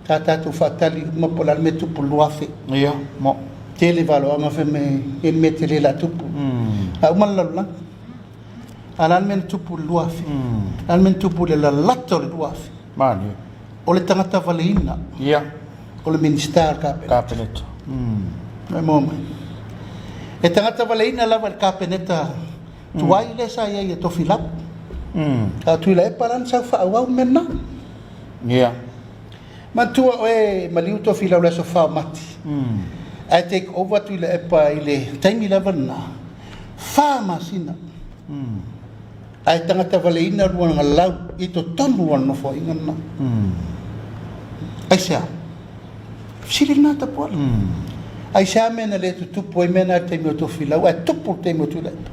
sa tatou faatali uma po o le a le mea e tupu i le 2000. Ia, mo. Tele valoaga fai mai e le mea tele o le a tupu. A uma le lalolagi. A o le a le mea na tupu i le 2000? O le a le mea na tupu i le lalata o le 2000? Malie. O le tagata valeina. Ia. O le Minisita o le Kapeneta. Kapeneta. Mai moa mai. E tagata valeina lava i le Kapeneta tuai lea sa i ai e Tofilau. A o Tuilaepa la na sau faaauau le mea lena. Ia. Manatua oe maliu Tofilau i le aso 4 o Mati. Ae take over Tuilaepa i le taimi lava lena, fa masina. Ae tagata valeina luagalau i totonu o le nofoaiga lena. Aisea? Fesili lena Tapuala. Aisea mea na le tutupu ai mea na i le taimi o Tofilau ae tupu i le taimi o Tuilaepa?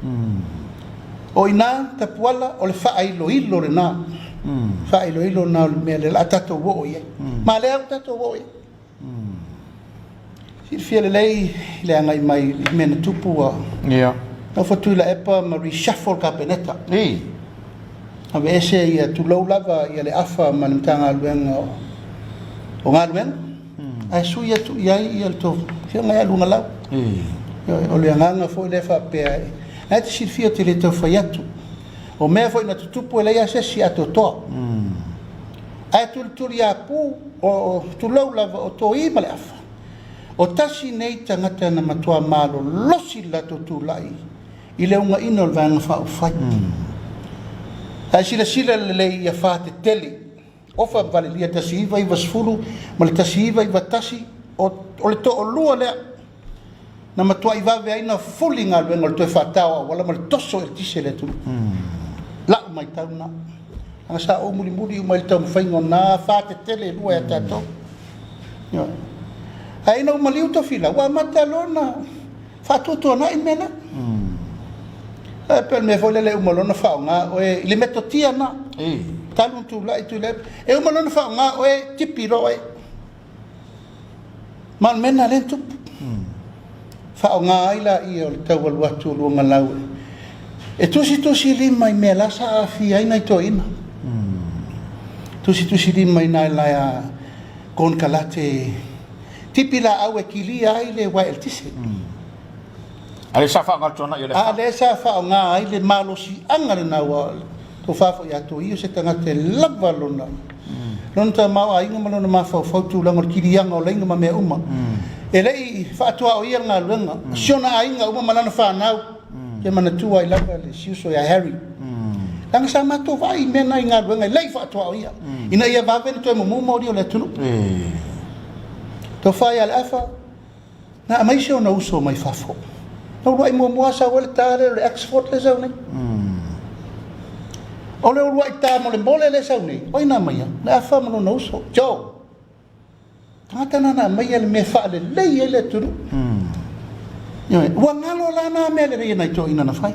O i ina Tapuala o le faailoilo lena. Faailoilo lena o le mea lea o le a tatou oo i ai. Ma lea ua tatou oo i ai. Silafia lelei le agai mai i mea na tupu ua nofo Tuilaepa ma reshuffle le Kapeneta. Aveese ia, tulou lava ia le afa ma le Matagaluega o Galuega, ae sui atu i ai ia le tou afioga ia Lugalau. O le agaga foi lea faapea, na e te silafia ou te le tau fai atu. O mea foi na tutupu e leai lava se isi atoatoa. Ae tulituliapu, o, tulou lava, o Toi ma le afa. O tasi nei tagata na matua malolosi le latou tulai i le ugaina o le Vaega Faaupufai. Ae silasila lelei ia whātetele, ofa ma valelia 1990 ma le 1991, o, o le toalua lea na matuai vave ai na fuli galuega o le toe faatao auala ma le toso eletise i le atunuu. Lau matau lena. Leaga sa ou mulimuli uma i le taumafaiga o na whātetele e lua ia tatou. Ioe. Ae ina ua maliu Tofilau, ua amata loa ona faatuatuanai le mea lea. Ae pei o le mea foi lele e uma loa ona faaaoga oe i le metotia lena. Talu ona tulai Tuilaepa, e uma loa ona faaaoga oe, tipi loa oe. Ma o le mea lena lea na tupu. Faaaoga ai laia o le tau alu atu o Luagalau e tusitusilima i mea la sa aafia ai nai toeaiina. Tusitusilima i nai laia konekarate tipi laau e kilia ai le uaea eletise. A lea sa faaaoga le tuanai o le A lea sa faaaoga ai le malosiaga lena ua tofa foi ia Toio se tagata e lava lona lona tamaoaiga ma lona mafaufau i tulaga o le kiliaga o laina ma mea uma. E le i faatuaoia le galuega, o si ona aiga uma ma lana fanau, ia manatua ai lava le si uso ia Harry. Leaga sa matou vaai i mea na i galuega e le i faatuaoia, ina ia vave ona toe mumu moli o le atunuu. Tofa ia Leafa, Na aumai si ona uso mai fafo. Na uluai muamua sau ai le ta lea o le Exford lea sau nei. O le uluai ta molemole lea sau nei, o ai na aumaia? Le Afa ma lona uso, Joe. Tagata na na aumaia le mea faalelei ai le atunuu. Ioe, ua galo la na mea lelei a nai toeaiina na fai.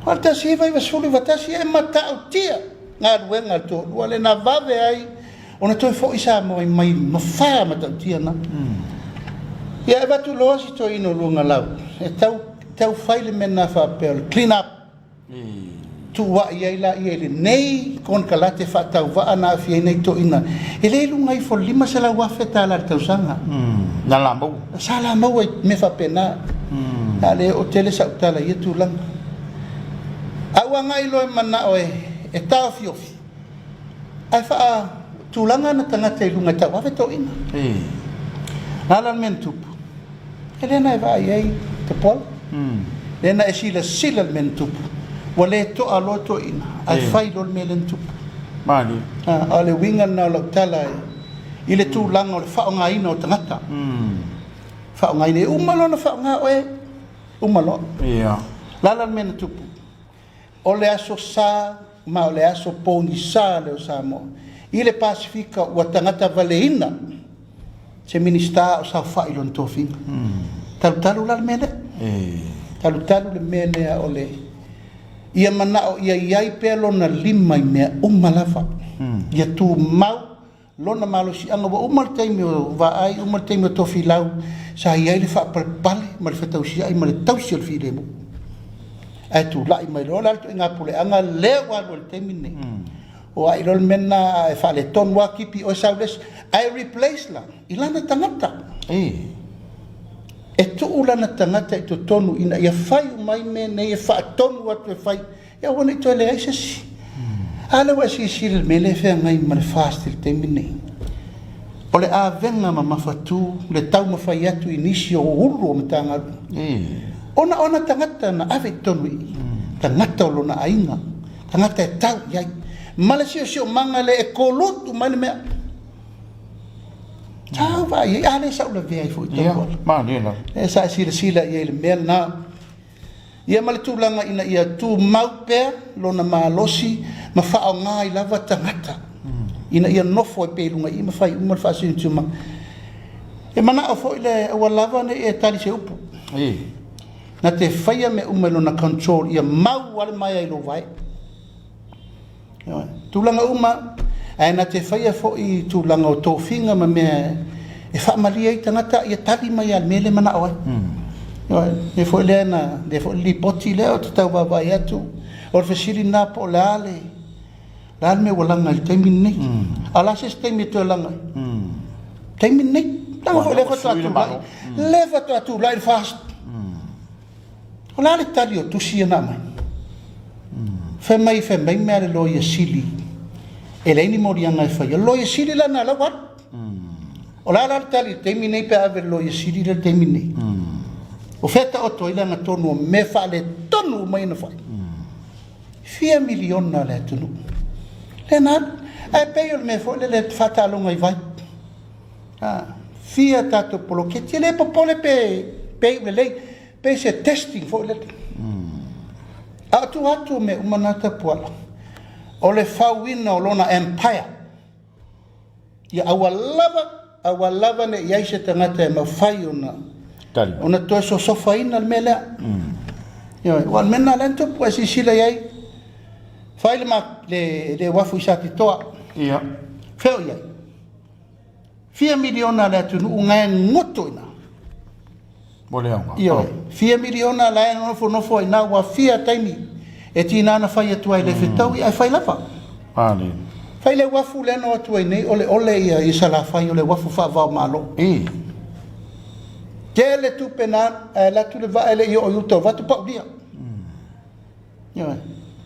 O le 1991 e matautia galuega a le toalua lea na vave ai ona toe foi Samoa mai mafa matautia na. Ia e avatu loa si toeaina o Luagalau e tau, tau fai le mea na faapea o le clean up. Tuuai ai laia i lenei konekarate faatauvaa na aafia ai nai toeaiina e le i luga ifo o le $500,000 tala i le tausaga. Na la maua. Sa la maua i mea faapena. A le oo tele sau tala i ia tulaga. A ua agai loa e manao e taofiofi, Ae faatulaga ana tagata i luga e tauave toeaiina. O le a la le mea na tupu? E le na e vaai ai Tapuala. Lea na e silasila i le mea na tupu. Ua le toa loa toeaiina, ae fai loa le mea lea na tupu. Malie. A o le uiga lena o lau tala i le tulaga o le faaaogaina o tagata. Faaaogaina, e uma loa ona faaaoga oe, uma loa. Ia. O le a la le mea na tupu? O le aso sa ma o le aso pogisa lea o Samoa i le Pasefika ua tagata valeina se Minisita o saofai i lona tofiga. Talutalu la le mea lea. Talutalu le mea lea o le ia manao ia i ai pea lona lima i mea uma lava. Ia tumau lona malosiaga. Ua uma le taimi o Vaai, uma le taimi o Tofilau, sa i ai le faapalepale ma le fetausiai ma le tausi o le filemu. Ae tulai mai loa la le ituaiga puleaga lea ua alu ai i le taimi lenei. O ai loa le mea lena e faaletonu lava kipi oe sau le isi. Ae replace la i lana tagata. E tuu lana tagata i totonu ina ia fai uma ai mea nei e faatonu atu e fai. Ia aua ne i toe leai se isi. A lea ua e silasila i le mea lea e feagai ma le FAST i le taimi lenei. O le avega mamafatu le taumafai atu i nisi o ulu o Matagaluega. Ona o ana tagata na ave i totonu i i, tagata o lona aiga, tagata e tau i ai, ma le siosiomaga lea e kolutu mai le mea. Sa ou vaai i ai, a lea sa ou lavea ai foi i Tapuala. Lea sa e silasila i ai i le mea lena. Ia ma le tulaga ina ia tumau pea lona malosi ma faaaoga ai lava tagata ina ia nofo ai pea i luga i i ma fai uma le faasinosinomaga. E manao foi le aua lava ne i e tali se upu. Na te faia mea uma i lona control ia mau lava le maea i lou vae. Tulaga uma, ae na te faia foi tulaga o tofiga ma mea e faamalie ai tagata ia tali mai lava i le mea lea e manao ai. Ioe, lea foi lea na, lea foi le lipoti lea ou te tau vaavaai atu, o le fesili lena po o le a le, le a le mea ua laga i le taimi lenei. A o le a se isi taimi e toe laga ai? Taimi lenei. Leaga foi lea faatoa tulai, lea faatoa tulai le FAST. O le a le tali o tusi ia na aumai? Fai mai, fai mai mea a le Loia Sili, e leai ni moliaga e faia. O le Loia Sili la na la ua alu. O le a la le tali i le taimi nei pe a ave i le Loia Sili lea i le taimi nei? O fea e taoto ai le agatonu o mea faaletonu uma ia na fai? Fia miliona le atunuu lea na alu. Ae pei o le mea foi lele e faataaloga i vai. Fia tatou poloketi, e le popole pe iu lelei. Pei se testing foi lele. A o tua atu o mea uma na Tapuala, o le fauina o lona empire. Ia aua lava, aua lava ne i ai se tagata e mafai ona ona toe sosofaina le mea lea. Ioe, aua o le mea lena lea na tupu, a silasila i ai, fai le, le, le uafu i Satitoa. Ia. Fea o i ai? Fia miliona le atunuu na e goto i ina. Mo le aoga. Ioe. Fia miliona la e nofonofo ai ina ua fia taimi e tiga na fai atu ai le fetaui ae fai lava. Vale. Fai le uafu lea na o atu ai nei ole ole ia i Salafai o le uafu faava o Malo. Tele tupe na alu ae alu atu le vaa e le i oo i uta o vaeatu paulia. Ioe.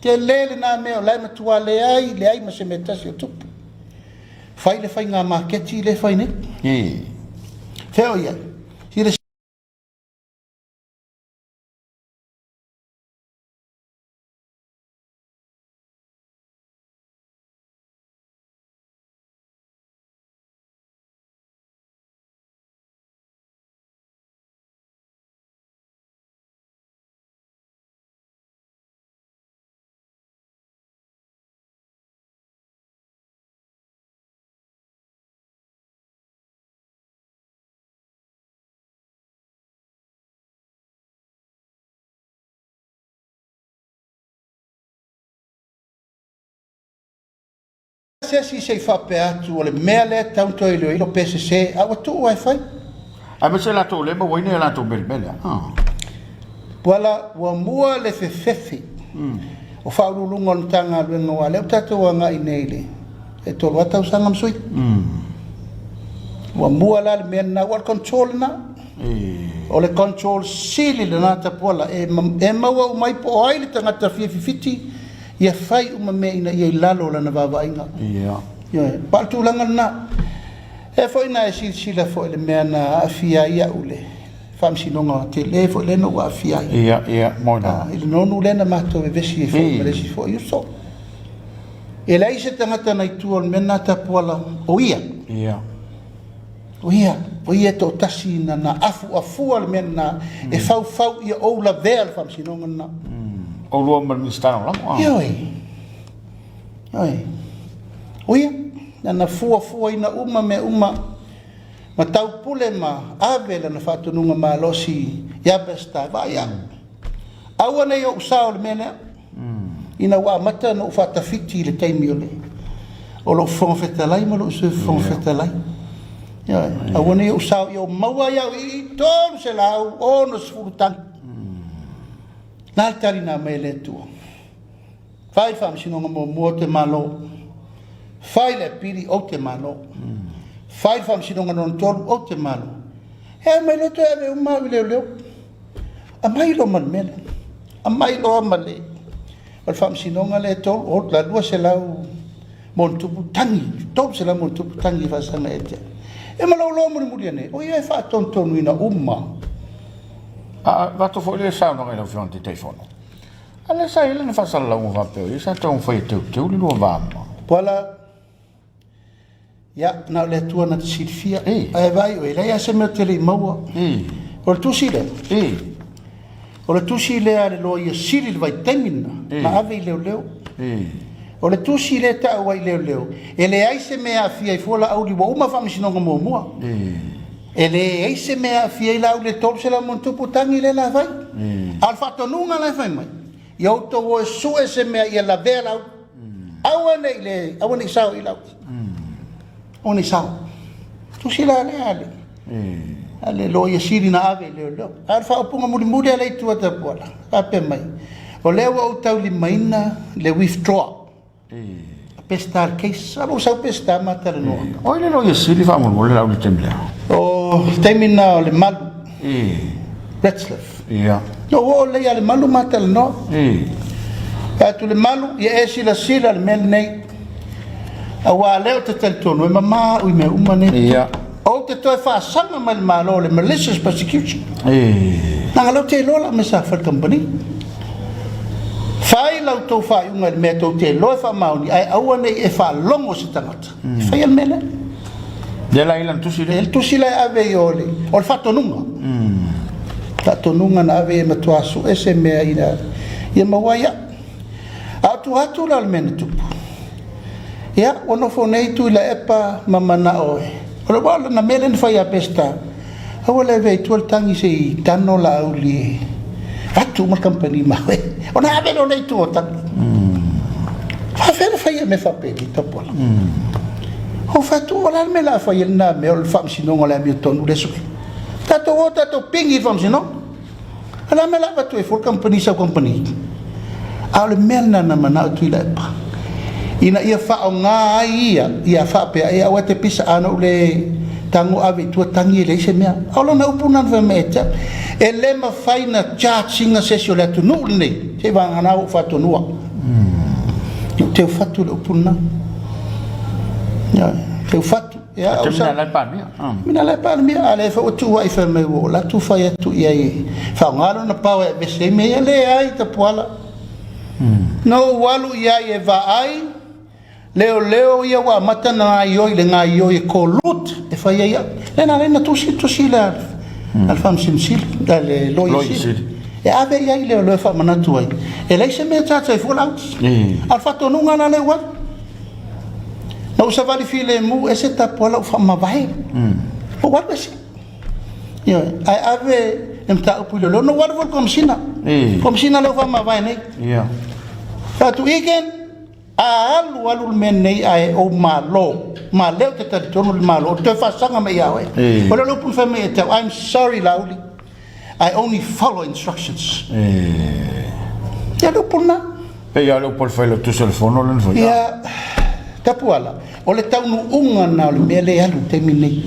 Tele lena mea o la e matua leai, leai ma se mea tasi o tupu. Fai le faiga maketi lea e fai nei. Fea o i ai? Se isi se i faapea atu o le mea lea e tatau ona toe iloilo pe sese, a ua tuu lava e fai. Aemaise latou lea e mauaina i a latou melemele. Puala, ua mua le fefefe o Faauluuluga o le Matagaluega aua o lea ua tatou agai nei i le 3 lava tausaga ma sui. Ua mua la le mea lena, aua o le control lena. O le control sili lena Tapuala, e maua uma ai po o ai le tagata fia fifiti, ia fai uma mea ina ia i lalo o lana vaavaaiga. Ioe, pa o le tulaga lena. E foi na e silasila foi i le mea na aafia ai au i le faamasinoga tele foi lea na ou aafia ai. Ia, ia, moi lava. I le nonu lea na matou vevesi ai foi ma le isi foi uso. E leai se tagata na i tua o le mea lena Tapuala, o ia. Ia. O ia, o ia e toatasi na na afuafua le mea lena e faufau ia ou lavea le faamasinoga lena. Oulua ma le Minisita Lagolago. Ioe. Ioe. O ia, na na fuafuaina uma mea uma ma taupule ma ave lana faatonuga malosi ia Peseta, vaai au. Aua ne i ou sao i le mea lea. Ina ua amata ona ou faatafiti i le taimi o le o lou Fofoga Fetalai ma lou Sui Fofoga Fetalai. Ioe, aua ne i ou sao ia ou maua ai au i i 360 tagi. Na le tali na aumai e le Atua. Fai le faamasinoga muamua ou te malo. Fai le apili ou te malo. Fai le faamasinoga lona tolu ou te malo. E aumai loa toe ave uma au i leoleo. Aumai loa ma le mea lea. Aumai loa ma le o le faamasinoga lea e tolu, o la 200 ma ona tupu tagi, 300 ma ona tupu tagi e faasaga ia te au. E ma lou loa mulimuli ane, o ia e faatonutonuina uma. A avatu foi le saunoaga i lau Afioga i le Taitaifono, a lea sa i ai lana faasalalauga faapea o ia sa taumafai e teuteu le lua va ma. Puala, Ia, na o le Atua na te silafia. Ae vaai oe, e leai lava se mea ou te le i maua. O le tusi lea, o le tusi lea a le Loia Sili i le vaitaimi lena, na ave i leoleo. O le tusi lea e tau ai i leoleo, e leai se mea e aafia ai fua Laauli, ua uma faamasinoga muamua. E leai se mea e aafia ai Laauli i le 300 ma ono tupu tagi lea la fai. A o le faatonuga la e fai mai, ia outou o e sue se mea ia lavea Laauli. Aua ne i le, aua ne i sao i Laauli. Aua ne i sao. Tusi la lea a le, a le Loia Sili na ave i leoleo. A o le faaupuga mulimuli a le Itu a Tapuala, faapea mai, o lea ua ou taulimaina le withdraw a Peseta le case. A o lou sau Peseta ma talanoa. O ai le Loia Sili faamolemole Laauli i le taimi lea? O le taimi lena o Lemalu. Retzlaff. Na ou oo lea ia Lemalu ma talanoa. Fai atu Lemalu, ia e silasila i le mea lenei. Aua o lea ou te talitonu e mama au i mea uma nei. Ou te toe faasaga mai i le Malo o le malicious prosecution. Leaga o lea ou te iloa lau mea sa fai i le kamupani. Fai la outou faaiuga i le mea tou te iloa e faamaoni, ae aua ne i e faalogo se tagata e faia le mea lea. Lea la i lana tusi lea? Le tusi la e ave i o le, o le faatonuga. Faatonuga na ave e matua sue se mea ina ia maua ai au. A o tua atu la o le mea na tupu, ia, ua nofo nei Tuilaepa ma manao e, o le aua o lana mea lea na fai ia Peseta, aua le avea i tua le tagi se i tano Laauli e avatu uma le kamupani ma oe, ona ave loa lea i tua o tagi. Faafefea ona fai mea faapeni, Tapuala? Ou fai atu, o le a le mea o le a fai ai lena mea o le faamasinoga o le amiotonu lea sue? Tatou o tatou pigi i le faamasinoga. O le a mea o le a avatu ai fua le kamupani i sau kamupani? A o le mea lena na manao Tuilaepa ina ia faaaoga ai ia, ia faapea, e aua e te pisa, a na ou le tago ave i tua tagi e leai se mea. A o lana upu lena na fai mai ia te au, e le mafai na charge ina se isi o le atunuu lenei, se i vagana ua ou faatonuina. Ou te ufatu i le upu lena. Ioe, te ufatu. Ia, o sa... Mina Palemia. Mina la Palemia, a lea foi ua tuuai fai mai ua ou atu fai atu i ai e faaaoga lona power e aveese ai mea ia. Leai, Tapuala. Na ou alu i ai e vaai leoleo ia ua amata ona gaoioi i le gaoioi e collude e fai ai au. Lea na ala ai ona tusi le tusi lea a le Faamasino Sili, a le Loia Sili, e ave i ai leoleo e faamanatu ai, e leai se mea e charge ai fua Laauli. A o le faatonuga la lea ua alu. Na ou savali filemu ese Tapuala ou faamavae. Ou alu ese. Ioe, ae ave le mataupu i leoleo. Na ou alu foi i le Komesina. Komesina lea ua faamavae nei. Fai atu, Egan, a alu alu le mea lenei ae ou malo, ma lea ou te talitonu le Malo, ou te toe faasaga mai ia oe. O lea le upu na fai mai ia te au, I'm sorry Laauli, I only follow instructions. Ia le upu lena. Pei lava o le upu a le Failautusi o le Fono lea na fai. Ia, Tapuala, o le taunuuga lena o le mea lea e alu i le taimi lenei.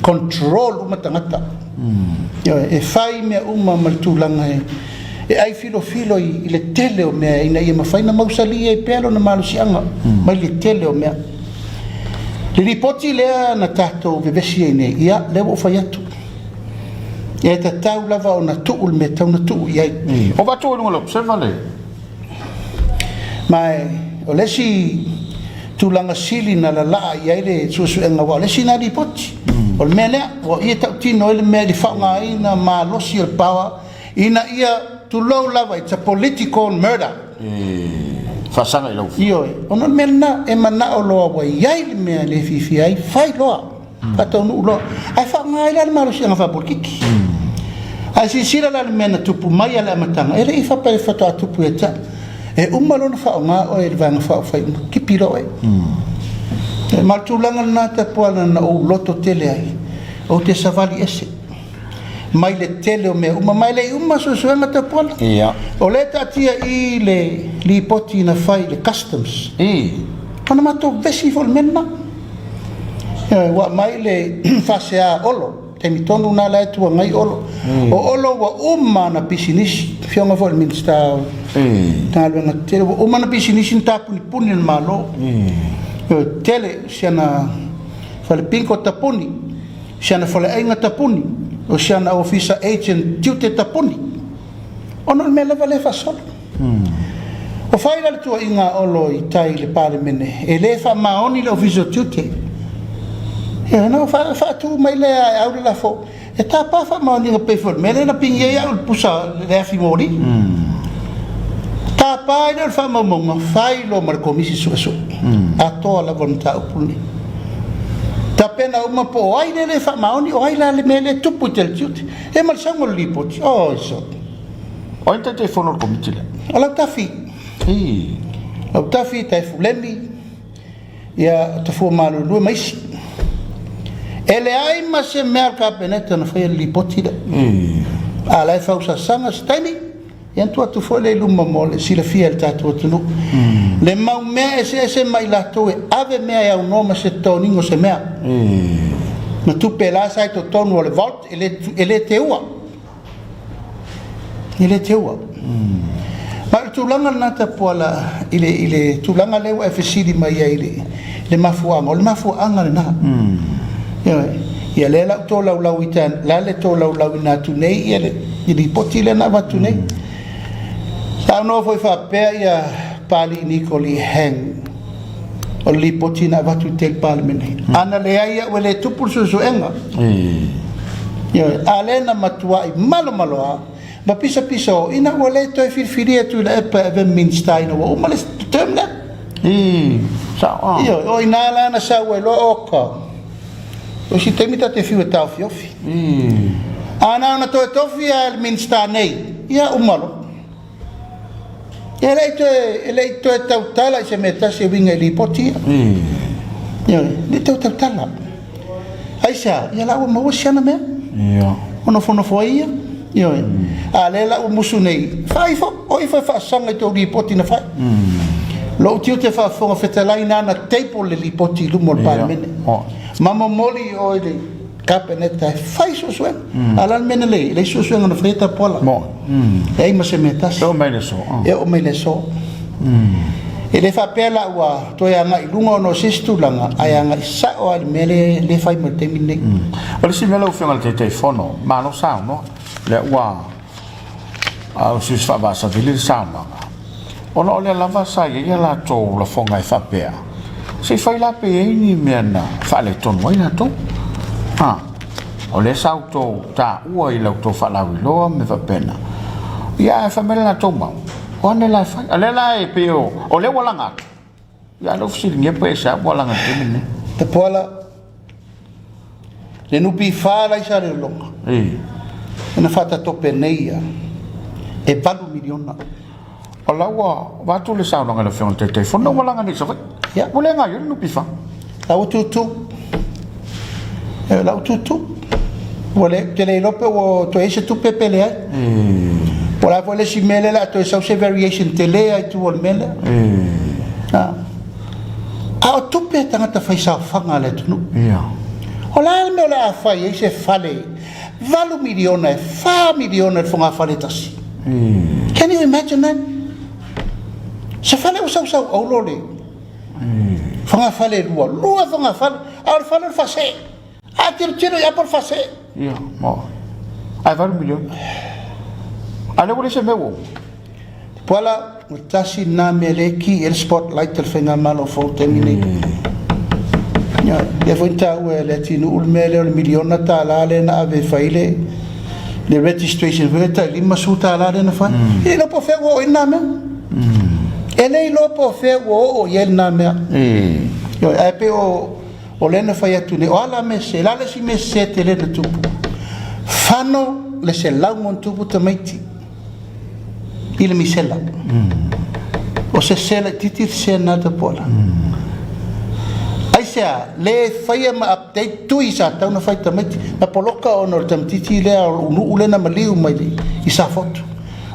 Control uma tagata. Ioe, e fai mea uma ma le tulaga e e ai filofilo i le tele o mea ina ia mafai ona mausali ai pea lona malosiaga mai le tele o mea. Le lipoti lea na tatou vevesi ai nei, ia, lea ua ou fai atu. E tatau lava ona tuu le mea e tatau ona tuu i ai. O avatu i luga o le Observer le. Ma o le isi tulaga sili na lalaa i ai le suesuega, aua o le isi lena lipoti. O le mea lea, ua ia tautino ai le mea i le faaaogaina malosi o le power ina ia tulou lava, it's a political murder. Faasaga i lau. Ioe, ona o le mea lena, e manao loa ua i ai le mea e le fiafia ai, fai loa. Faataunuu loa. Ae faaaoga ai la le malosiaga faapolikiki. Ae silasila la i le mea na tupu mai a le amataga, e le i faapea e faatoa tupu ia te au. E uma loa ona faaaoga oe e le Vaega Faaupufai uma, tipi loa oe. Ma o le tulaga lena Tapuala na ou loto tele ai, ou te savali ese mai le tele o mea uma, ma e le i uma suesuega Tapuala. O lea e taatia i le lipoti na fai i le Customs. Ona matou vesi foi i le mea lena. Ua aumai le faasea a Olo, taimi tonu lena la e tu agai Olo. O Olo ua uma ana pisinisi, afioga foi i le Minisita o Galuega Tetele, ua uma ana pisinisi na tapunipuni e le Malo. Tele si ana fale pinko tapuni. Si ana faleaiga tapuni, o si ana ofisa agent tiute tapuni, ona o le mea lava lea e faasolo. Ua fai la le tuuaiga a Olo i tai i le Palemene, e le faamaoni le Ofisa o Tiute. Ia, ona ua faatu mai lea e au le lafo, e tapa faamaoniga pei foi o le mea lea na pigi ai au i le pusa i le afi moli. Tapa ai lea o le faamaumauga, fai loa ma le Komisi Suesue atoa lava o le mataupu lenei. Tapena uma po o ai lea e le faamaoni, o ai la le mea lea e tupu i tai i le tiute. Ia ma le sauga o le lipoti, oi sole. O ai le Taitaifono o le Komiti lea? O Lautafi. Lautafi, Taefu Lemi, ia, Tafuamalulue ma isi. E leai ma se mea a le Kapeneta na faia i le lipoti lea. A o la e fausasaga se taimi, ia ona tuu atu foi lea i luma mo le silafia e le tatou atunuu. Le mau mea eseese ma i latou e ave mea e aunoa ma se toniga o se mea. Ma tupe la sa i totonu o le vault e le teua. E le teua. Ma o le tulaga lena Tapuala i le, i le tulaga lea ua e fesili mai ai i le, le mafuaaga, o le mafuaaga lena. Ioe. Ia lea la ua tolaulau i ta, la le tolaulauina atu nei ia le, le lipoti lea na avatu nei. Saunoa foi faapea ia Papalii Niko Lee Hang, o le lipoti na avatu i tei Palemene. Ana leai au e le tupu le suesuega. Ioe, a lea na matuai malomaloa ma pisapisa o ina ua le toe filifilia Tuilaepa e avea ma Minisita ina ua uma le term lea. Sao. Ioe, o ina la na sau ai loa oka. O si taimi ta te fiu e taofiofi. A na ona toe tofi lava e le Minisita nei, ia uma loa. E le i toe, e le i toe tautala i se mea tasi e uiga i lipoti ia. Ioe, e le i toe tautala. Aisea? Ia la ua maua si ana mea. Ia. Ua nofonofo ai ia. Ioe. A lea la ua musu nei, fai ifo, o ifo e faasaga i tou lipoti na fai. Lou tiute faafofoga fetalai na ana table le lipoti i luma o le Palemene. Ma momoli i o i le Kapeneta e fai suesuega. A o le a le mea na leai? E leai suesuega na faia Tapuala. Leai ma se mea tasi. E oo mai le aso. E oo mai le aso. E le faapea la ua toe agai i luga ona o se isi tulaga, ae agai sao lava i le mea lea e fai mai i le taimi lenei. O le isi mea lau Afioga i le Taitaifono, malo saunoa, lea ua usiusi faavaasavili le saunoaga, ona o lea lava sa i ai a latou lafoga e faapea, se i fai la pe i ai ni mea na faaletonu ai latou. Ha, o lea sa outou taua i la outou faalauiloa ma mea faapena, ia ae fai mai le latou mau, o ane la e fai. A lea la e pei o lea ua laga atu, ia a lea ua fesiligia pe aisea ua laga i le taimi lenei. Tapuala, Le NPF la i Salelologa na faatatope nei ia e $8 miliona. O la ua avatu le saunoaga i le Afioga i le Taitaifono ua laga nei i Savaii. Ia. Ua le gaoioi le NPF. La ua tutu. La ua tutu. Ua le, ou te le iloa pe ua toe i ai se tupe pe leai. Po o le a foi le isi mea lea o le a toe sau se variation tele lava i tua o le mea lea. A o tupe a tagata faisaofaga a le atunuu. Ia. O le a le mea o le a fai ai se fale $8 miliona e $4 miliona i le fogafale e tasi? Can you imagine that? Se fale ua sausau auro le fogafale e lua, lua fogafale, a o le fale o le faasee. A tilotilo i apa o le faasee. Ia, mo. Ae $8 miliona. A lea ua leai se mea ua uma. Tupuola, ua tasi lena mea lea e ki i ai le spotlight a le Faigamalo fou i le taimi nei. Ia, lea foi na taua e Leatinuu le mea lea o le miliona tala lea na ave e fai le le registration foi lea tai $50 lea na fai. E le iloa po o fea ua oo i ai lena mea. E le iloa po o fea ua oo i ai lena mea. Ioe, ae pei o o lea na fai atu nei, o a la mea sese? O le a le isi mea sese tele na tupu? Fano le 100+ tamaiti i le misela. O se sese laitiiti le sese lena Tapuala. Aisea, le faia ma update tui sa tatau ona fai tamaiti, na poloka ona o le tamaitiiti lea o lou nuu lea na maliu mai i Safotu.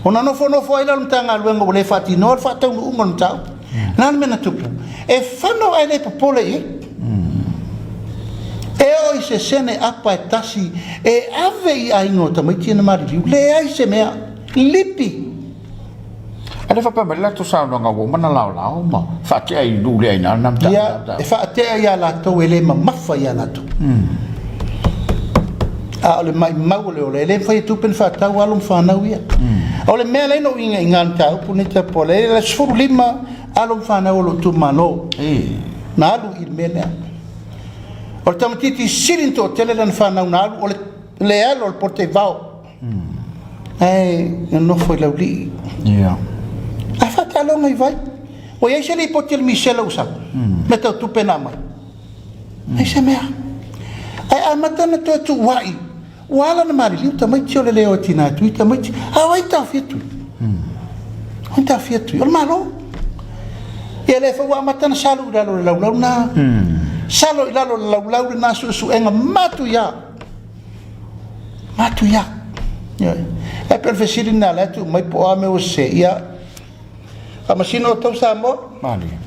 Ona nofonofo ai lea o le Matagaluega ua le faatinoa le faataunuuga o le mataupu. O le a le mea na tupu? E fano ae le popole i ai. E oo i se sene apa e tasi e ave i aiga o tamaiti ia na maliliu, leai se mea. Lipi. A le faapea mai le latou saunoaga ua uma ona laolao ma faatea i nuu le aina lena mataupu. Ia, e faatea ia latou e le mamafa ia latou. A o le maimau o le ola, e le mafai e tupe ona faatau alo ma fanau ia. O le mea lea na ou iga i le mataupu lenei Tapuala, e 15 alo ma fanau o lou itumalo na alu i le mea lea. O le tamaitiiti sili ona toatele lana fanau na alu, o le alo o le Polataivao. Ae nonofo i Laulii. A faataaloga i vai. Ua i ai se lipoti a le misela ua sau? Mea tau tupe na aumai. Leai se mea. Ae amata ona toe tuuai, ua ala ona maliliu tamaiti o le le o e tina e tui tamaiti. A o ai na taofia tui? O ai na taofia tui? O le Malo. Ia lea foi ua amata ona salo i lalo o le laulau lena. Salo i lalo o le laulau lena suesuega matuia. Matuia. Ioe. E pei o le fesili lena lea tuu mai po o a mea ua sese. Ia, faamasino outou Samoa. Malie.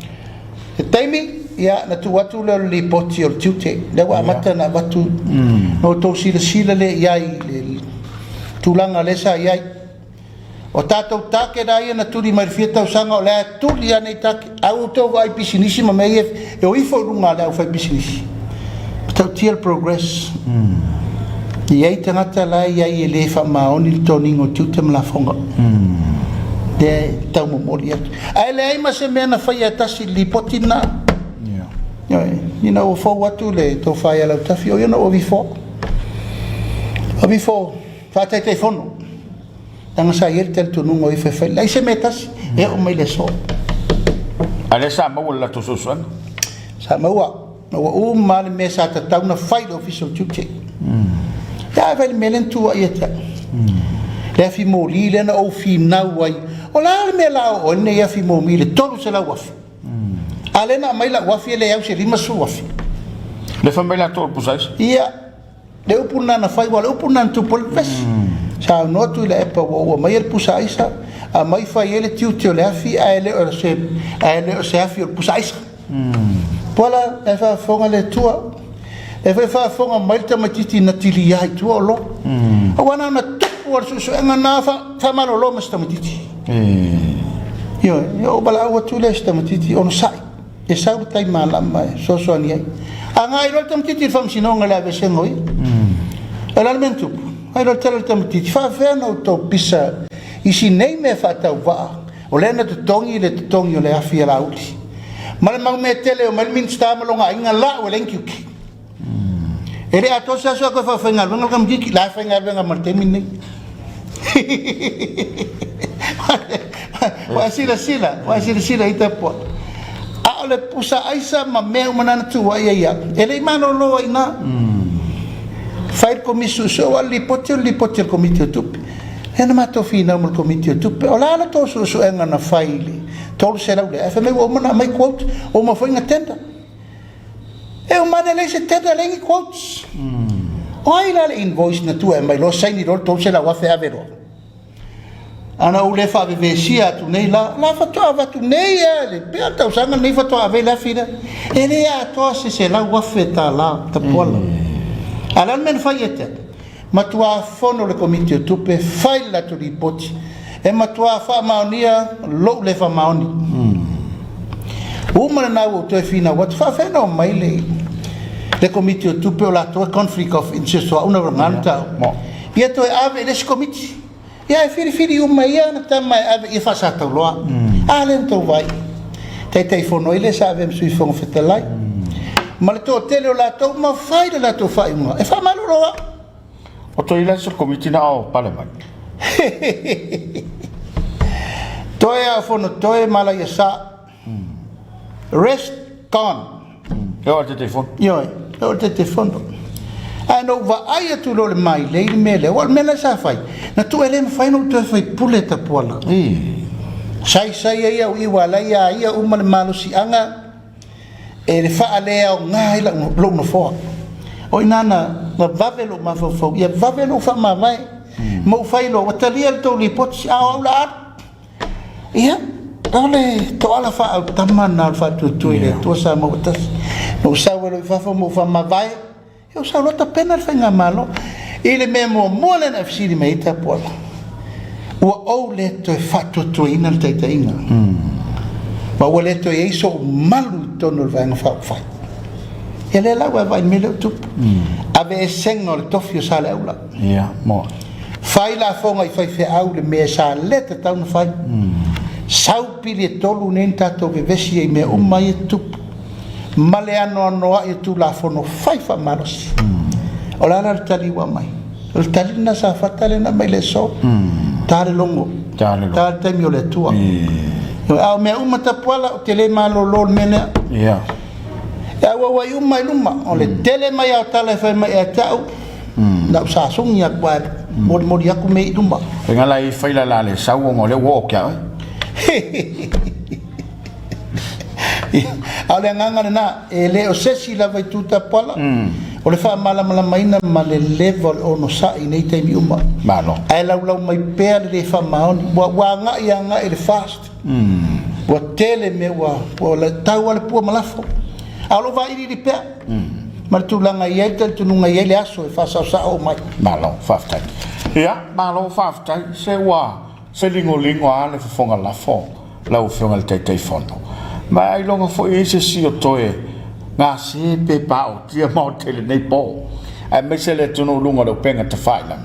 Se taimi, ia, na tuu atu lea o le lipoti o le tiute. Lea ua amata ona avatu. Na outou silasila lea i ai i le tulaga lea sa i ai. O tatou target lava ia na tuli mai le fia tausaga, o lea e tuli lava nei target. A ua outou vaai i pisinisi ma mea ia e o ifo i luga a le aufaipisinisi, matautia le progress. E i ai tagata la e i ai e le faamaoni le toniga o tiute ma lafoga. Lea e taumomoli atu. Ae leai ma se mea na faia e tasi i le lipoti lena. Ioe, ina ua fou atu le tofa ia Lautafi, o ia na ou avifoa. Avifo faataitaifono. Leaga sa i ai le talitonuga o ia faifai. Leai se mea e tasi e oo mai le aso. A lea sa maua le latou fesoasoani? Sa maua. Ua uma le mea sa tatau na fai i le Ofisa o Tiute. Ia ae fai le mea lea na tuuai ia te au. Le afi moli lea na ou finau ai. O le a le mea la oo ai lenei afi momi i le 300,000? A lea na aumai lau afi e le au se 50,000. Le fai mai latou o le pusa aisa? Ia. Le upu lena na fai, aua o le upu lena na tupu ai le vevesi. Saunoa Tuilaepa ua ou aumaia le pusa aisa, aumai fai ai le tiute o le afi ae le o se, ae le o se afi o le pusa aisa. Pola, e faafofoga le Atua. E foi faafofoga mai le tamaitiiti na tilia i tua o lo. Aua na ona tupu lava le suesuega na faamalolo ma si tamaitiiti. Ioe, ou valaau atu lea i si tamaitiiti, onosai. E sau le tai malama e fesoasoani ai. Agai loa le tamaitiiti i le faamasinoga i le aveesega o ia. O le a le mea na tupu? Fai loa le tala i le tamaitiiti, faafefea ona outou pisa i si nei mea faatauvaa, o lea na totogi le totogi o le afi a Laauli. Ma le mau mea tele, omai le Minisita ma lona aiga lau e leai ni tiute. E le atoa se aso ae toe faafaigaluega le tamaitiiti, la e faigaluega ma le taimi lenei. Ua e silasila, ua e silasila i tapuai. A o le pusa aisa ma mea uma na na tuuai ai au, e le i malolo ai i ina. Fai le komisi suesue, aua o le lipoti o le lipoti a le Komiti o Tupe. Lea na matou finau ma le Komiti o Tupe, o le a la outou suesuega na fai i le 300 lea? Ae fai mai ua uma ona aumai quote, ua uma foi ona tender. E uma ane leai se tender, leai ni quotes. O ai la le invoice na tuu e aumai loa saini loa le 300,000 ave loa. Ana ou le faavevesia atu nei la, la faatoa avatu nei lava le pea le tausaga lenei faatoa ave le afi lea. E le atoa se $100,000 tapuala. A o le a le mea na fai ia te au? Matua fono le Komiti o Tupe, fai le latou lipoti, e matua faamaonia lou le faamaoni. Uma lena ua ou toe finau atu, faafefea ona omai le, le Komiti o Tupe o latou e conflict of interest o au na vagana mataupu. Ia toe ave i le isi Komiti. Ia e filifili uma ia ana tama e ave ia faasatauloa. A lea na tou vaai. Taitaifono ai lea sa avea ma Sui Fofoga Fetalai. Ma le toatele o latou ma fai le latou faaiuga e faamalolo au. O toe i le Komiti na o pale mai. Toe a o Fonotoe ma Alaiasa. Rest gone. E oo i le Taitaifono. Ioe, e oo i le Taitaifono. Ae na ou vaai atu loa i le mailei le mea lea, aua o le mea la sa fai, na tuu e le mafai ona ou toe faipule Tapuala. Saisai ai au i aua la e ia ia uma le malosiaga e le faaleaoga ai lou nofoa. O i ina na vave lou mafaufau, ia vave lou faamavae ma ou fai loa, ua talia le tou lipoti, a o au o le a alu. Ia, o le toala faaautama lena o le faatuatua i le Atua Samoa ua tasi. Na ou sau ai loa i fafo ma ou faamavae, ia ou sau loa tapena le faigamalo. I le mea muamua lea na e fesili mai ai Tapuala, ua ou le toe faatuatuaina le taitaiga, ma ua le toe i ai sou malu i totonu o le Vaega Faaupufai. Ia lea la ua e vaai i le mea lea ua tupu. Aveesega o le tofi o Saleaula. Ia, mo. Fai lafoga i faifeau i le mea sa le tatau ona fai. Sau pili e tolu nei na tatou vevesi ai i mea uma ia e tutupu. Ma le anoanoai o Tulafono fai faamalosi. O le a la le tali ua aumai? O le tali lena Safata lea na aumai i le aso. Ta le logo. Ta le logo. Ta le taimi o le Atua. A o mea uma Tapuala, ou te le malolo i le mea lea. Ia. E auauai uma i luma. O le tele mai lava o tala e fai mai ia te au, na ou sasuni atu lava e molimoli atu mea i luma. Faiga la e fai la la le sau ona o lea ua oo ki a oe. A o le agaga lena, e le o se isi lava itu tapuala, o le faamalamalamaina ma le leva o le onosai i nei taimi uma. Malo. Ae laulau mai pea le le faamaoni, ua ua agai agai i le fast. Ua tele mea ua ua tau lava le pua ma lafo. A o lo o vailiili pea ma le tulaga e i ai le talitonuga e i ai le aso e faasaosao uma ai. Malo, faafetai. Ia, malo faafetai. Se ua se ligoligo lava le fofoga lafo lau Afioga i le Taitaifono. Ma ailoga foi e i ai se isi o toe gase pe paotia maota i lenei po, aemaise le atunuu luga o le upega tafailagi.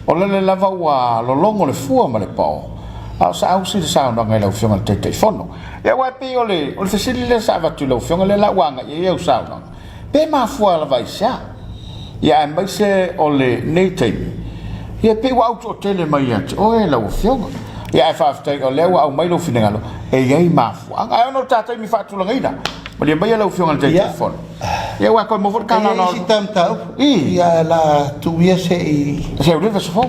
O lele lava ua lologo le fua ma le pao, a o saausi le saunoaga i lau Afioga i le Taitaifono. Ia aua e pei o le, o le fesili lea sa avatu i lau Afioga, lea la ua agai i ai au saunoaga, pe mafua lava i se a? Ia aemaise o lenei taimi, ia pei ua autootele mai ia te oe lau Afioga. Ia ae faafetai o lea ua aumai lou finagalo, e i ai mafuaaga. Ae ona o le ta taimi faatulagaina, malie maia lau Afioga i le Taitaifono. Ia aua e toe maua foi le E i ai isi ta mataupu, I. ia ae o le a tuu ia se i... Se i live fou.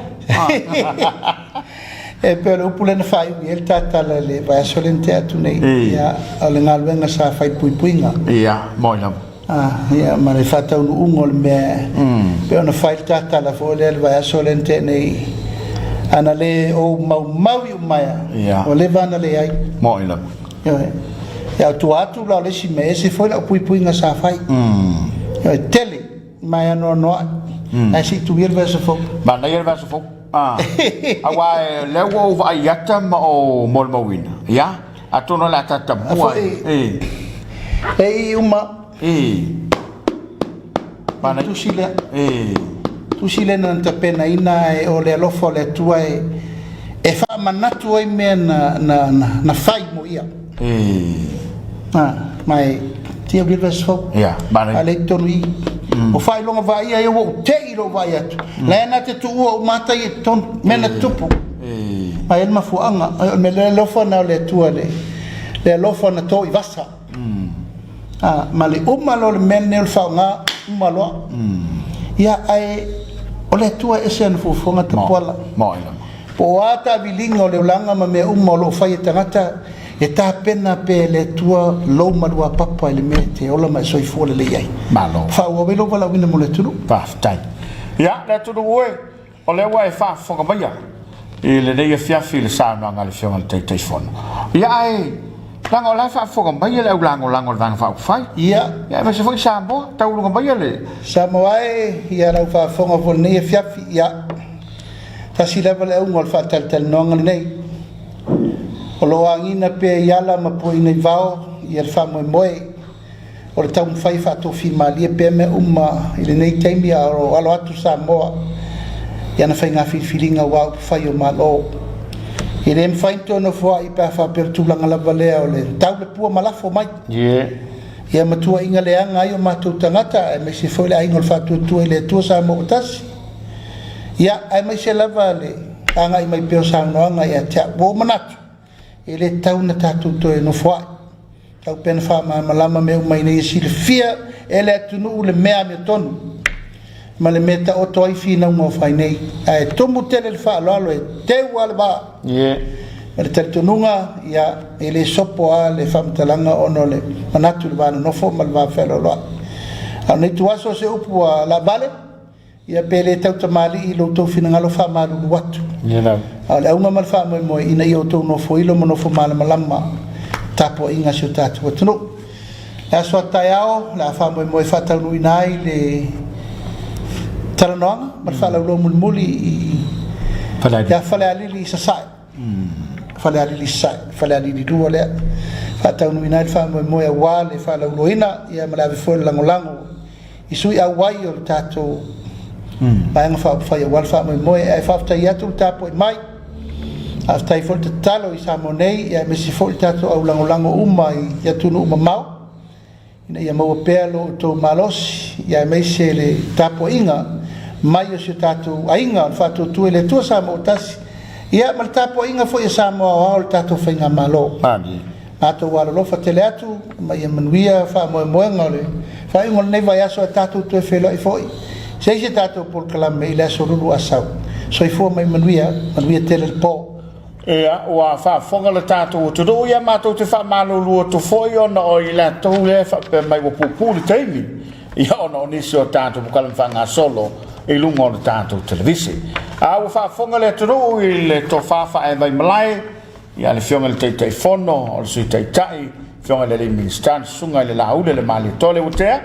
E pei o le upu lea na faaiu i ai le ta tala i le vaiaso lea na tea atu nei, ia, o le galuega sa fai i le puipuiga. Ia, moi lava. Ia, ma le faataunuuga o le mea e pei ona fai le ta tala foi lea i le vaiaso lea na tea nei, ana le ou maumau i umaea, ua leva ona leai. Moi lava. Ioe. Ia, o tua atu la o le isi mea, e ese foi lau puipuiga sa fai. Ioe, tele, ma e anoanoai. Ae se i tuu ia le vaiaso fou. Manaia le vaiaso fou. Aua lea ua ou vaai ata ma ou molimauina. Ia, atonu o le a ta tamua. E i uma. Manaia. Tusi lea. E. Tusi lea na tapenaina e o le alofa o le Atua e e faamanatu ai mea na, na, na, na fai mo ia. E. Ah, ma e tia uli vaiaso fou. Ia, manaia. A lea i totonu i i. O faailoga vaaia ia ua ou te'i i lou vaai atu. La e na te tuua uma ata ia i totonu, mea na tutupu. E. Ma e i ai le mafuaaga. O le mea le alofa na o le Atua le, le alofa na to i vasa. A, ma le uma loa o le mea lenei o le faaaoga, uma loa. Ia, ae o le Atua e ese ana fuafuaga tapuala. Po o a taaviliga o le olaga ma mea uma o lo o fai e tagata, e tapena pea e le Atua lou maluapapa i le mea e te ola ma e soifua lelei ai. Malo. Faaauau ai lou valaauina mo le atunuu. Faafetai. Ia, le atunuu e, O lea ua e faafofoga maia i lenei afiafi i le saunoaga a le Afioga i le Taitaifono. Ia ae, leaga o la e faafofoga maia le au lagolago a le Vaega Faaupufai. Ia. Ia aemaise foi Samoa, tauuluga maia le. Samoa e, ia lau faafofoga foi i lenei afiafi, ia, tasi lava le auga o le faatalatalanoaga lenei. O lo o agiga pea i ala ma puaina i vao ia le faamoemoe. O le taumafai e faatofimalie pea mea uma i lenei taimi a o alo atu Samoa i ana faiga filifiliga aua upufai o Malo. E le mafai ona toe nofoai pe a faapea o le tulaga lava lea o le tau le pua ma lafo mai. Ia ma tuuaiga leaga ai o matou tagata aemaise foi le aiga o le Faatuatua i le Atua Samoa ua tasi. Ia, aemaise lava le agai mai pea o saunoaga ia te au. Ua ou manatu, e le tatau ona tatou toe nofoai. Tau pea na faamalamalama mea uma ina ia silafia e le atunuu le mea amiotonu ma le mea taoto ai finauga o fai nei. Ae tumu tele le faaaloalo e teu lava le vaa. Ma le talitonuga, ia, e le sopo lava le faamatalaga ona o le manatu i le va nonofo ma le va fealoaloai. A o lenei ituaso o se upu ua laavale, Ia pe le tautamalii i lo outou finagalo faamalulu atu. A o le auga ma le faamoemoe ina ia outou nofoilo ma nofo malamalama i tapuaiga a si o tatou atunuu. Le aso a taeao, o le a faamoemoe e faataunuuina ai le talanoaga ma le faalauiloa mulimuli i ia Falealili i Sasae. Falealili Sasae, Falealili 2 lea. faataunuuina ai le faamoemoe aua le faalauiloaina ia ma le ave foi o le lagolago i sui auai o le tatou Vaega Faaupufai aua le faamoemoe. Ae faafetai atu le tapuai mai, faafetai foi le tatalo i Samoa nei ia aemaise foi le tatou aulagolago uma i atunuu mamao ina ia maua pea lo outou malosi ia aemaise le tapuaiga mai o si o tatou aiga o le Faatuatua i le Atua Samoa ua Tasi, ia ma le tapuaiga foi a Samoa aoao i le tatou Faigamalo. Matou alolofa tele atu ma ia manuia faamoemoega o le faaiuga o lenei vaiaso ae tatou toe feiloai foi i se isi a tatou polokalame i le Aso Lulu Asau. Soifua ma ia manuia, manuia tele le po. Ia, ua faafofoga le tatou atunuu, ia matou te faamalulu atu foi ona o i latou lea e faapea mai ua puupuu le taimi, ia ona o nisi o tatou polokalame faagasolo i luga o le tatou televise. A ua faafofoga le atunuu i le tofa faaevaimalae, ia le Afioga i le Taitaifono, o le Sui Taitai, Afioga i le Alii Minisita, le Susuga i le Laauli le Malietoa Leuatea,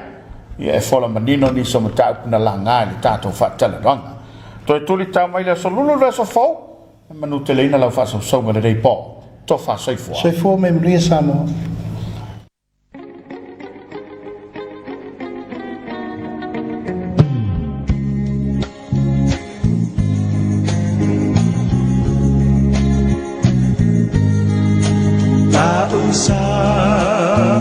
ia e fola manino nisi o mataupu na laga i le tatou faatalanoaga. Toe tuli tau mai le Aso Lulu le aso fou, e manuteleina lau faasausauga i lenei po. Tofa soifua. Soifua ma ia manuia Samoa. Samoa.